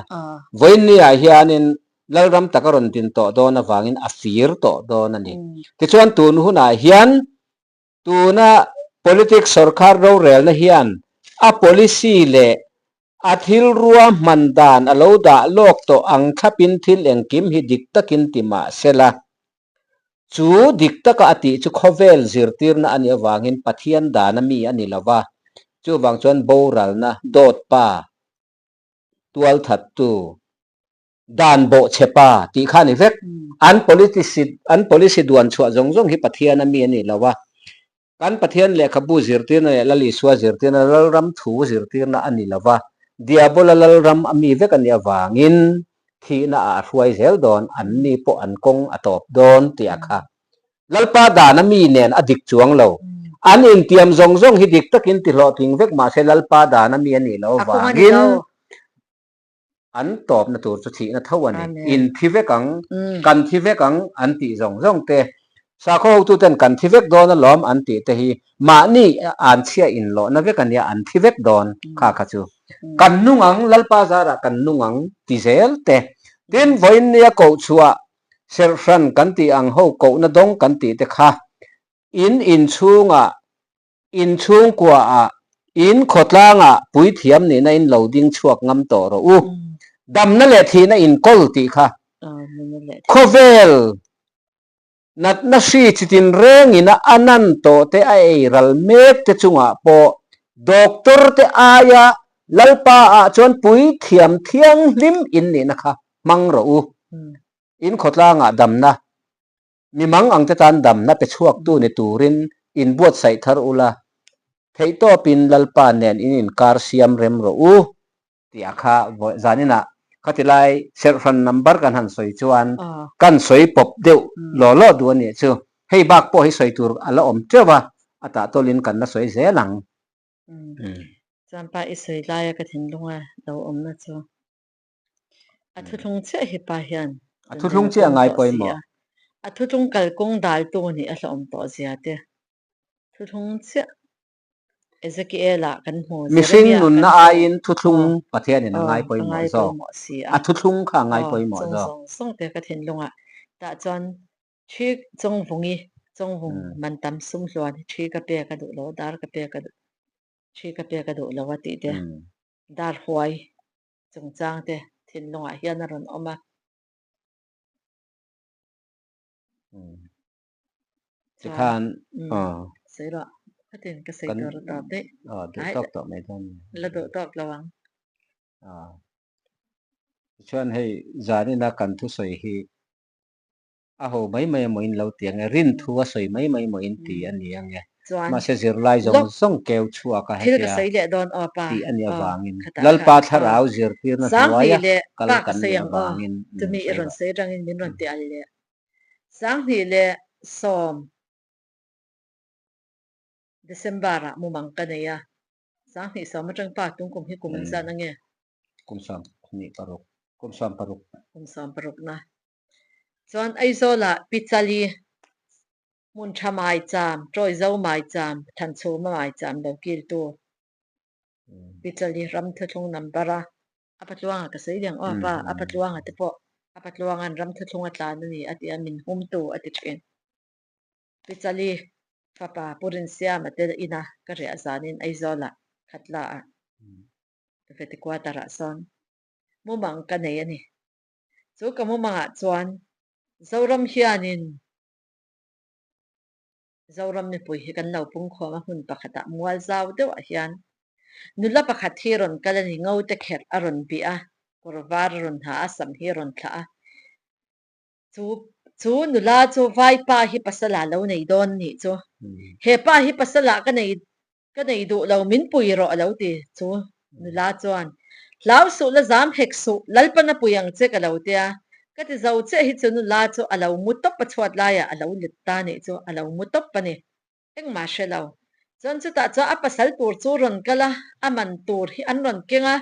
Vawiinniah hianin Lalram tak a rawn din tawh dawn avangin a fir tawh dawn a ni. Tichuan tun hunah hian Tuna politics sorkar rorelna hian a policy leh a thil ruahman dan a lo dah lawk tawh ang thlapin thil engkim hi dik takin ti mah sela, chu dik taka a tih chu khawvel zirtirna a nih avangin Pathian dana mi a ni lova, chuvang chuan boralna, dawt pa, tualthattu, Dan bawhchhe pa tih kha a ni vek. An policy an policy duan chhuah zawng zawng hi Pathian a mi a nih lo a. Kan Pathian lehkhabu zirtirna leh Lal Isua zirtirna Lalram thu zirtirna a ni lova, Diabola Lalram a mi vek a nih avangin thihna ah a hruai zel dawn, an ni pawh an kawng a tawp dawn tih a kha. Lalpa dana mi nen a dik chuang lo. An intiam zawng zawng hi dik takin ti hlawhtling vek mahse Lalpa dana mi a nih loh avangin An tawpna tur chu thihna tho a ni. In thi vek ang, kan thi vek ang an tih zawng zawng te, sakhaw hotuten kan thi vek dawn alawm an tih te hi mahni an chhia inlawhna vek a nia, an thi vek dawn kha kha chu. Kan nung ang, Lalpa zarah kan nung ang ti zel te. Tin, vawiin nia koh chhuah serhhran kan tih ang ho kohna dawng kan tih te kha in inchhungah In chhungkuaah, in khawtlangah puithiam nihna in lo ding chhuak ngam tawh rawh u. Damna leh thihna in kawl tih kha khawvel natna hri chitin rengin a anan tawh te a ei ral mek te chungah pawh doctor te aia Lalpa ah chuan puithiam thianghlim in nihna kha hmang rawh u. In khawtlangah damna Mi mang ang te tan damna pe chhuaktu ni turin inbuatsaih thar ula, theihtawpin Lalpa nen in inkar siam rem rawh u tih a kha zaninah khatilai serhhran number kan han sawi chuan kan sawi pawp deuh law law duh a nih chu. Hei bak pawh hi sawi tur a la awm teuh a, a tahtawlin kan la sawi zel ang. Chuan pa i sawi laia ka thinlunga lo awmna chu. A thuthlung chiah hi pa hian A thuthlung chiah a ngai pawimawh. A thuthlung kalkawng daltu nih a hlauhawm tawh zia te. Thuthlung chiah Ezekiel ah kan hmu, Mihring Jeremiah kan nunna hmu. aiin thuthlung Pathianin a ngai A pawimawh ngai zawk. pawimawh si A a. thuthlung kha a ngai Aw, pawimawh chung zawk. zawng zawng te ka thinlungah tah chuan thi chawngvungi, chawngvung man tam sum hluan hi thi ka pek a duh lo, dar ka pek a duh, thi ka pek a duh lo a tih te, dar huai chungchang te thinlungah hian a rawn awm a. Tikhan sawi rawh khatin ka sawi tur a tawp daih. Duh tawk tawh mai dawn. La duh tawk lo ang. Tichuan hei zanina kan thusawi hi A ho mai mai emaw in lo ti ang e, rin thu a sawi mai mai emaw in ti a ni ang e. Chuan Mahse zirlai zawng lawk zawng keu chhuak a thil ka hetia sawi leh dawn aw pa tih a nih aw avangin khatah kha Lalpa aw thlarau zirtirna Sanghnih hnuaia leh kal pa ka kan sawi nih ang aw avangin chumi i sawi rawn rawh. sawi atangin min rawn ti al leh. 2010 December ah mumang ka nei a, 2010 atang pa tung kum hi kum engzat ange? Kum 26, kum 16. Kum 16 na. Chuan Aizawlah Pi Chali, hmun tha maicham, Ṭawizo maicham, Thanchhuma maicham lo kiltu Pi Chali ram thuthlung number a a patluanga ka sawi liang aw pa, a patluanga te pawh a patluanga'n ram thuthlung a tlan a ni a ti a, min humtu a ti thin. Pi Chali fapa Pu Rinsiama te ina ka riah zanin Aizawlah Khatla ah Veti quarter ah sawn mumang ka nei a ni. Chu ka mumangah chuan Zoram hianin Zoram mipui hi kan lo pungkhawm a hmun pakhatah mual zau deuhah hian nula pakhat hi rawn kal a ni, ngote kherh a rawn bih a, kawr var a rawn ha a, sam hi a rawn thlah a. Chu chu nula chu vaipa hi pasala lo nei dawn nih chu. He pa hi pasala ka nei Ka nei duh lo, min pui rawh a lo ti. Chu nula chuan, Hlau suh la zam hek suh, Lalpan a pui ang che ka lo tia. Ka ti zo chiah hi chu nula chu a lo mu tawp a chhuat laiah a lo let ta nih chu a lo mu tawp a ni. Engmah hre lo. Chuan chutah chuan a pasal tur chu rawn kal a, a man tur hi an rawn keng a,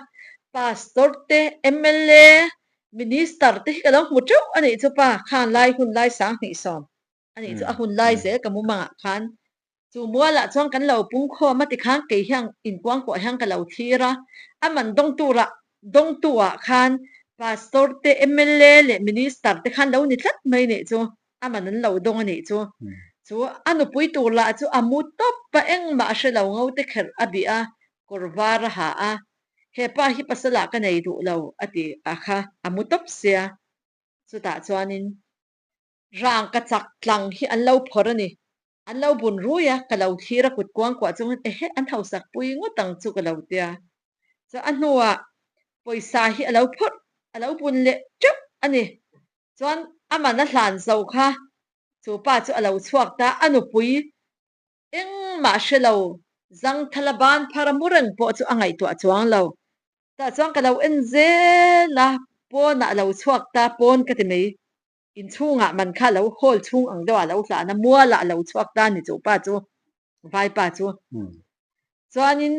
Pastor te, mla, Minister te hi ka lo hmu teuh a nih chu pa, khan lai hun lai 2010 A nih chu a hun lai zel ka mumangah khan chu mualah chuan kan lo pung khawm a tikhan kei hian inkuangkuah hian ka lo thlir a, a man dawng turah dawngtu ah khan Pastor te, mla leh Minister te khan lo ni tlat mai nih chu a man an lo dawng a nih chu. Chu a nupui tur lah chu a mu tawp a, engmah a hre lo ngo te kherh a bih a, kawr var a ha a, hepa hi pasalah ka nei duh lo a ti a kha a mu tawp sia. Chutah chuanin Rangka chak tlang hi an lo phawrh a ni. An lo bun rui a, ka lo thlir a kut kuang kuah chungin ehe an hausak pui ngawt ang chu ka lo tia. Chuan a hnuah pawisa hi a lo phawrh, a lo bun leh teuh a ni. Chuan a man a hlan zo kha chu pa chu a lo chhuak ta, a nupui engmah. Engmah hre lo, Zangthala ban phar a mu reng pawh chu a ngaihtuah chuang lo. Tah chuan ka lo en zel a, pawnah a lo chhuak ta, pawn ka ti mai. Inchhungah man kha lo hall chhung ang deuh ah lo hlan a, mualah a lo chhuak ta ni chu pa chu, vaipa chu. Chuanin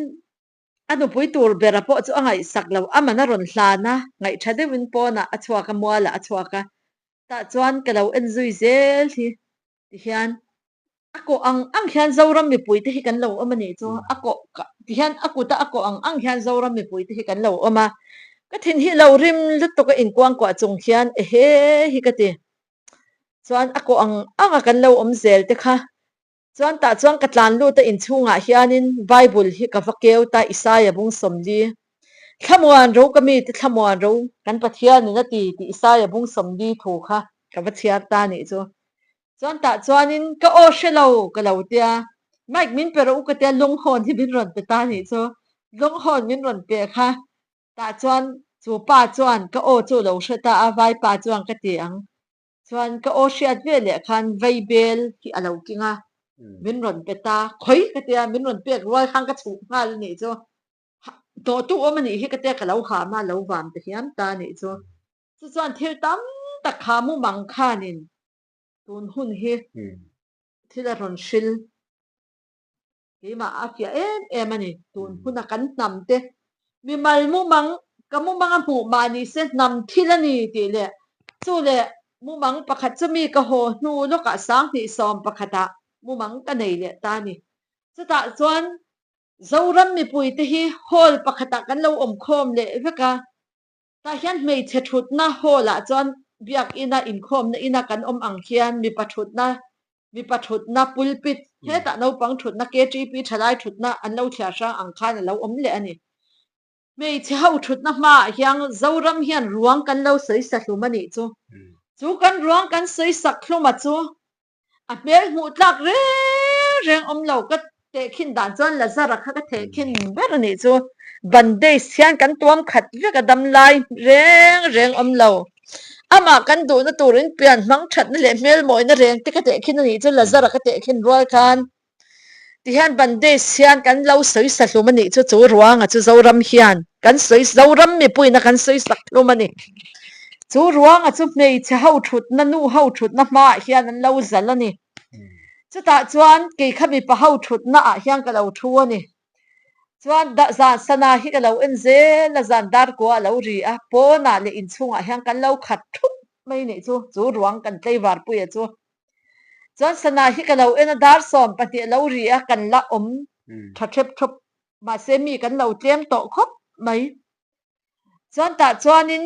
a nupui tur bera pawh chu a ngaihsak lo, a man a rawn hlan a, ngaihtha deuhin pawnah a chhuak a, mualah a chhuak a. Tah chuan ka lo en zui zel hi tihian a kawh ang ang hian Zoram mipuite hi kan lo awm a nih chu a kawh tihian a kuta a kawh ang ang hian Zoram mipuite hi kan lo awm a, ka thin hi lo rim lutuk a inkuangkuah chung hian ehe hi ka ti. Chuan a kawh ang ang a kan lo awm zel te kha chuan tah chuan ka tlan lut a inchhungah hianin Bible hi ka va keu ta Isaia bung sawmli Thlamuan ro ka mite thlamuan ro kan Pathianin a ti tih Isaia bung sawmli thu kha ka va chhiar ta a nih chu. Chuan tah chuanin ka aw hre lo ka lo tia, mic min pe rawh u ka tia lunghawn hi min rawn pe ta a nih chu. Lunghawn min rawn pe kha tah chuan chu pa chuan ka aw chu lo hre ta a, vaipa chuan ka ti ang. Chuan ka aw hriat ve leh khan vaibel hi a lo king a, min rawn pe ta, khawi ka tia min rawn pek rual khan ka chhuh nghal a nih chu. Hnawhtu awm a nih hi ka tia ka lo ham a, lo vam ta hiam ta a nih chu. Chu chuan thil tam tak kha mumang khanin tun hun hi thil a rawn hril keimah a fiah em em a ni. Tun huna kan hnam te mimal mumang ka mumang a hmuh mah ni se hnam thil a ni tih leh chu leh mumang pakhat chu mi ka haw hnu lawkah 2011 ah mumang ka nei leh ta a ni. Chutah chuan Zoram mipuite hi hall pakhatah kan lo awm khawm leh vek a. Tah hian hmeichhe thutna hall ah chuan biakina inkhawmna ina kan awm ang hian mipa thutna mipa thutna pulpit hetah naupang thutna KTP thalai thutna an lo thliar hrang ang khan a lo awm leh a ni. Hmeichhe ho thutna hmaah hian Zoram hian ruang kan lo sawi sa hlum a nih chu. Chu kan ruang kan sawi sak hluma chu A hmel hmuh tlak reng reng awm lo ka tehkhin dan chuan Lazara kha ka tehkhin ber a nih chu. Bandage hian kan tuam khat vek a dam lai reng reng awm lo. Amah kan duhna turin pian hmang thatna leh hmel mawina reng te ka tehkhin a nih chu Lazara ka tehkhin rual khan. Tihian bandage hian kan lo sawi sa hlum a nih chu chu ruanga chu Zoram hian kan sawi Zoram mipuiin a kan sawi sak hlum a ni. Chu ruanga chu hmeichhe ho thutna nu ho thutna hmaah hian an lo zal a ni. Chutah chuan kei kha mipa ho thutna ah hian ka lo thu a ni. Chuan zan sana hi ka lo en zel a zan darkua a lo ri a pawnah leh inchhungah hian kan lo khat thup mai nih chu chu ruang kan tlaivarpuia chu. Chuan sana hi ka lo en a, dar 12 a lo ri a, kan la awm tha thep thawp, mahse mi kan lo tlem tawh khawp mai. Chuan tah chuanin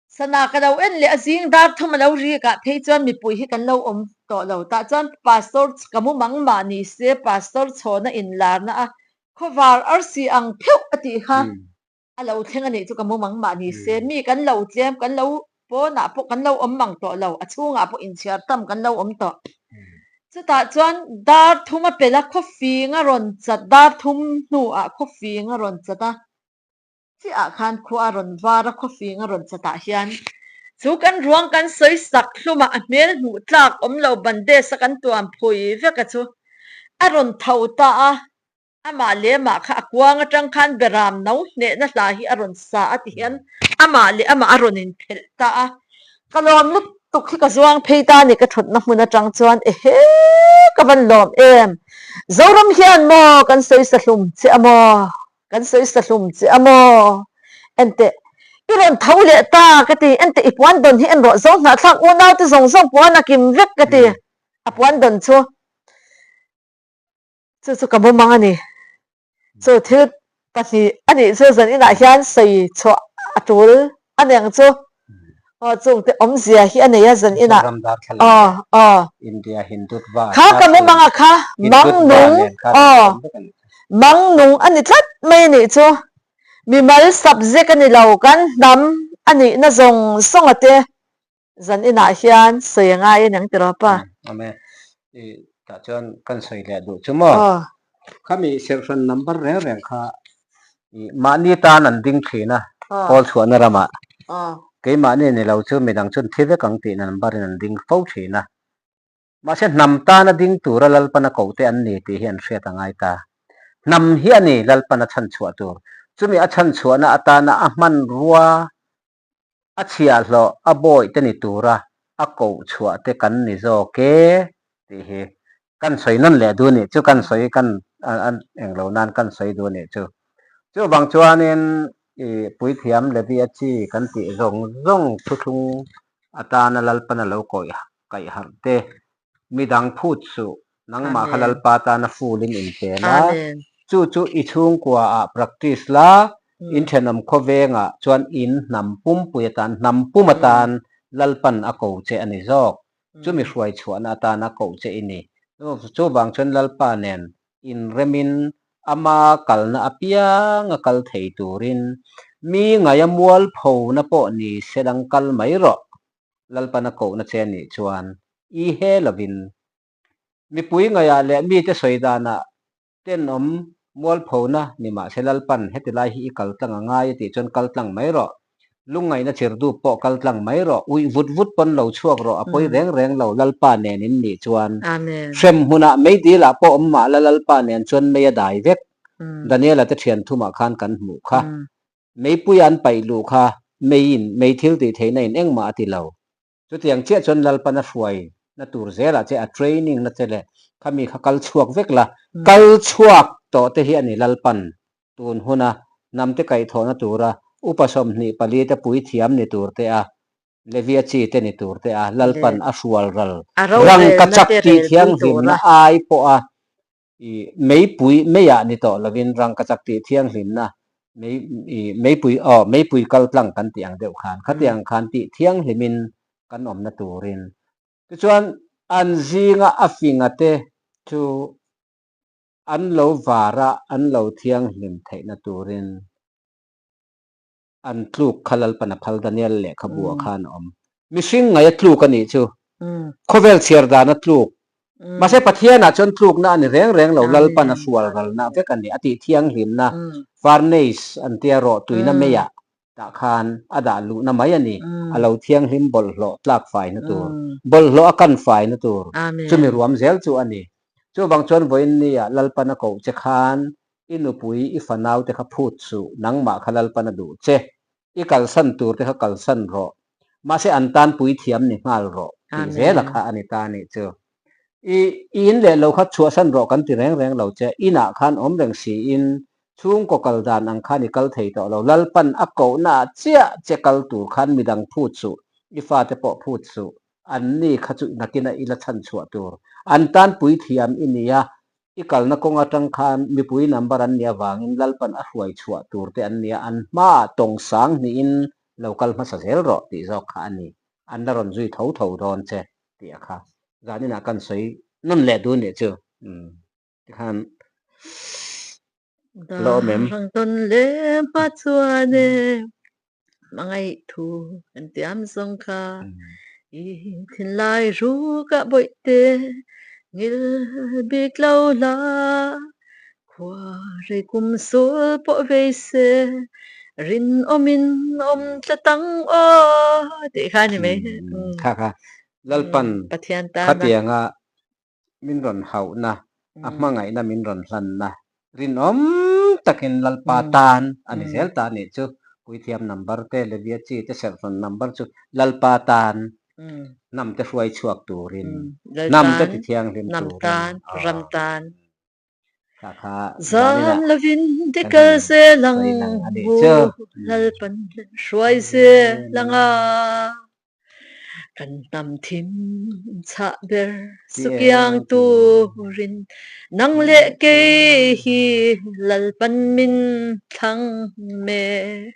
sana ka lo en leh a, zing dar 3 a lo ri kah phei chuan mipui hi kan lo awm tawh lo. Tah chuan pastor ka mu mang mah ni se pastor chhawna inlarna a khawvar arsi ang pheuh a tih kha. A lo thleng a nih chu ka mumang mah ni se, mi kan lo tlem, kan lo pawnah pawh kan lo awm mang tawh lo, a chhungah pawh inchhiar tam kan lo awm tawh. Chutah chuan dar 3 a pel a, khawfing a rawn chat, dar 3 hnuah khawfing a rawn chat a, chiah khan khua a rawn var a, khawfing a rawn chatah hian chu kan ruang kan sawi sak hlumah a hmel hmuh tlak awm lo bandage a kan tuam phui vek a chu a rawn tho ta a, Amah leh amah kha a kuang atang khan Beram no hnehna hla hi a rawn sa a ti hian amah leh amah a rawn inphelh ta a. Ka lawm lutuk hi ka zuang phei ta a ni ka thutna hmun atang chuan ehe ka van lawm em. Zoram hian maw kan sawi sa hlum che a maw? Kan sawi sa hlum che a maw? Enteh i rawn tho leh ta ka ti enteh i puan dawn hi en rawh zo hnahthlak unaute zawng zawng puan a kim vek ka ti a puan dawn chu. Chu chu ka mumang a ni. Chu thil pahnih a nih chu zan inah hian sawi chhuah a tul a ni ang chu. Aw chungte awmzia hi a nei a zan inah. Aw aw. Kha ka mumanga kha mang nung aw mang nung a ni tlat mai a nih chu. Mimal subject a ni lo kan hnam a nihna zawng zawng a te. Zan inah hian sawi a ngai a niang tiraw pa? Awm e. I tah chuan kan sawi leh duh chu maw? Khami serhran number reng reng kha i mahni tan an ding thin a, kawl chhuahna ramah. Keimahni ni lo chu midang chuan thi vek ang tihna number in an ding fo thin a. Mahse hnam tana ding tura Lalpana kohte an ni tih hi an hriat a ngai ta. Hnam hi a ni Lalpana chhanchhuah tur. Chumi a chhanchhuahna atana a hmanrua a chhiahhlawh a bawih te ni tura a koh chhuah te kan ni zawk e tih hi kan sawi nawn leh duh nih chu kan sawi kan englo nan kan sawi duh nih chu. Chuvang chuanin i puithiam Levia chi kan tih zawng zawng thuthlung atana Lalpan a lo kawih kaih harh te midang phut suh nangmah kha Lalpa tana full in inpe la, chu chu i chhungkua ah practice la, in thenawm khawveng ah chuan in hnam pumpui atan, hnam pum atan Lalpan a ko che a ni zawk, chumi hruai chhuahna atana koh che i ni. Chuvang chuan Lalpa nen inremin ama kalna apiang a kal thei turin mi ngaia mualphona pawh ni se dang kal mai rawh. Lalpan a kohna che anih chuan i he lovin mipui ngaihah leh mite sawi danah tenawm mualphona ni mahse Lalpan heti lai hi i kal tlang a ngai a tih chuan kal tlang mai rawh. Lungngaihna chirdup pawh kal tlang mai rawh. Uih vut vut pawn lo chhuak rawh a pawi reng reng lo Lalpa nen in nih chuan hrem hmunah meidilah pawh awm mah la Lalpa nen chuan mei a dai vek. Daniela te thian thumah khan kan hmuh kha. Meipui an paih luh kha meiin mei thil tih theihna in engmah a ti lo. Chutiang chiah chuan Lalpan a hruai na tur zelah che a training na che leh khami kha kal chhuak vek la, kal chhuak tawh te hi a ni Lalpan tun huna hnamte kaihthawhna tura upa 24 te puithiam ni tur te a Levia chi te ni tur te a Lalpan a hrual ral rangkachak tih thianghlimna ai pawha I meipui meiah ni tawh lovin rangkachak tih thianghlimna mei i meipui aw meipui kal tlang kan tih ang deuh khan khatiang khan tih thianghlimin kan awmna turin tichuan an zinga a finga te chu an lo vara an lo thianghlim theihna turin An tluk kha Lalpan a phal Daniel lehkhabu ah khan a awm. Mihring ngaih a tluk a nih chu. Khawvel chhiar dan a tluk. Mahse Pathian ah chuan tlukna a ni reng reng lo, Lalpan a hrual ralna vek a ni. A tih thianghlimna, furnace an tia rawh tuina mei ah tah khan a dah luhna mai a ni. A lo thianghlim bawlhhlawh tlak faina tur, bawlhhlawh a kan faina tur, chumi ruam zel chu a ni. Chuvang chuan vawiin ni ah Lalpan a koh che khan I nupui, i fanau te kha phut suh, nangmah kha Lalpan a duh che. I kalsan tur te kha kalsan rawh. Mahse an tan puithiam ni nghal rawh tih zela kha a ni ta a nih chu. I i in leh lo kha chhuahsan rawh kan ti reng reng lo che. Inah khan awm reng siin chhungkaw kal dan ang khan i kal thei tawh lo. Lalpan a kohna ah chiah che kal tur khan midang phut suh, i fate pawh phut suh. Anni kha chu nakinah i la chhanchhuah tur. An tan puithiam i nia, I kalna kawng atang khan mipui number an nih avangin Lalpan a hruai chhuah tur te an nia, an hmaah tawng sang hnihin lo kal hmasa zel rawh tih zawk kha a ni. An la rawn zui tho tho dawn che tih a kha. Zaninah kan sawi nawn leh duh nih chu. Umm tikhan la awm em? Darang tawn leh hma chuan e hmangaih thu kan tiam zawng kha i thinlai ruk ah bawihte ngil bik lo la khua rei kum sul pawh vei se rinawmin awm tlat ang aw tih kha a ni mai. Kha kha Lalpan Pathian tana khatianga min rawn hauhna, a hmangaihna min rawn hlanna rinawm takin Lalpa tan a ni zel ta a nih chu. Puithiam number te, Levia chi te serhrawn number chu Lalpa tan hnam te hruai chhuak turin, hnam te tithianghlim turin aw kha kha Zam lovin ti kal zel ang u, Lalpan hruai zel ang a. Kan hnam thim chhah ber sukiang turin nang leh kei hi Lalpan min thlang mek.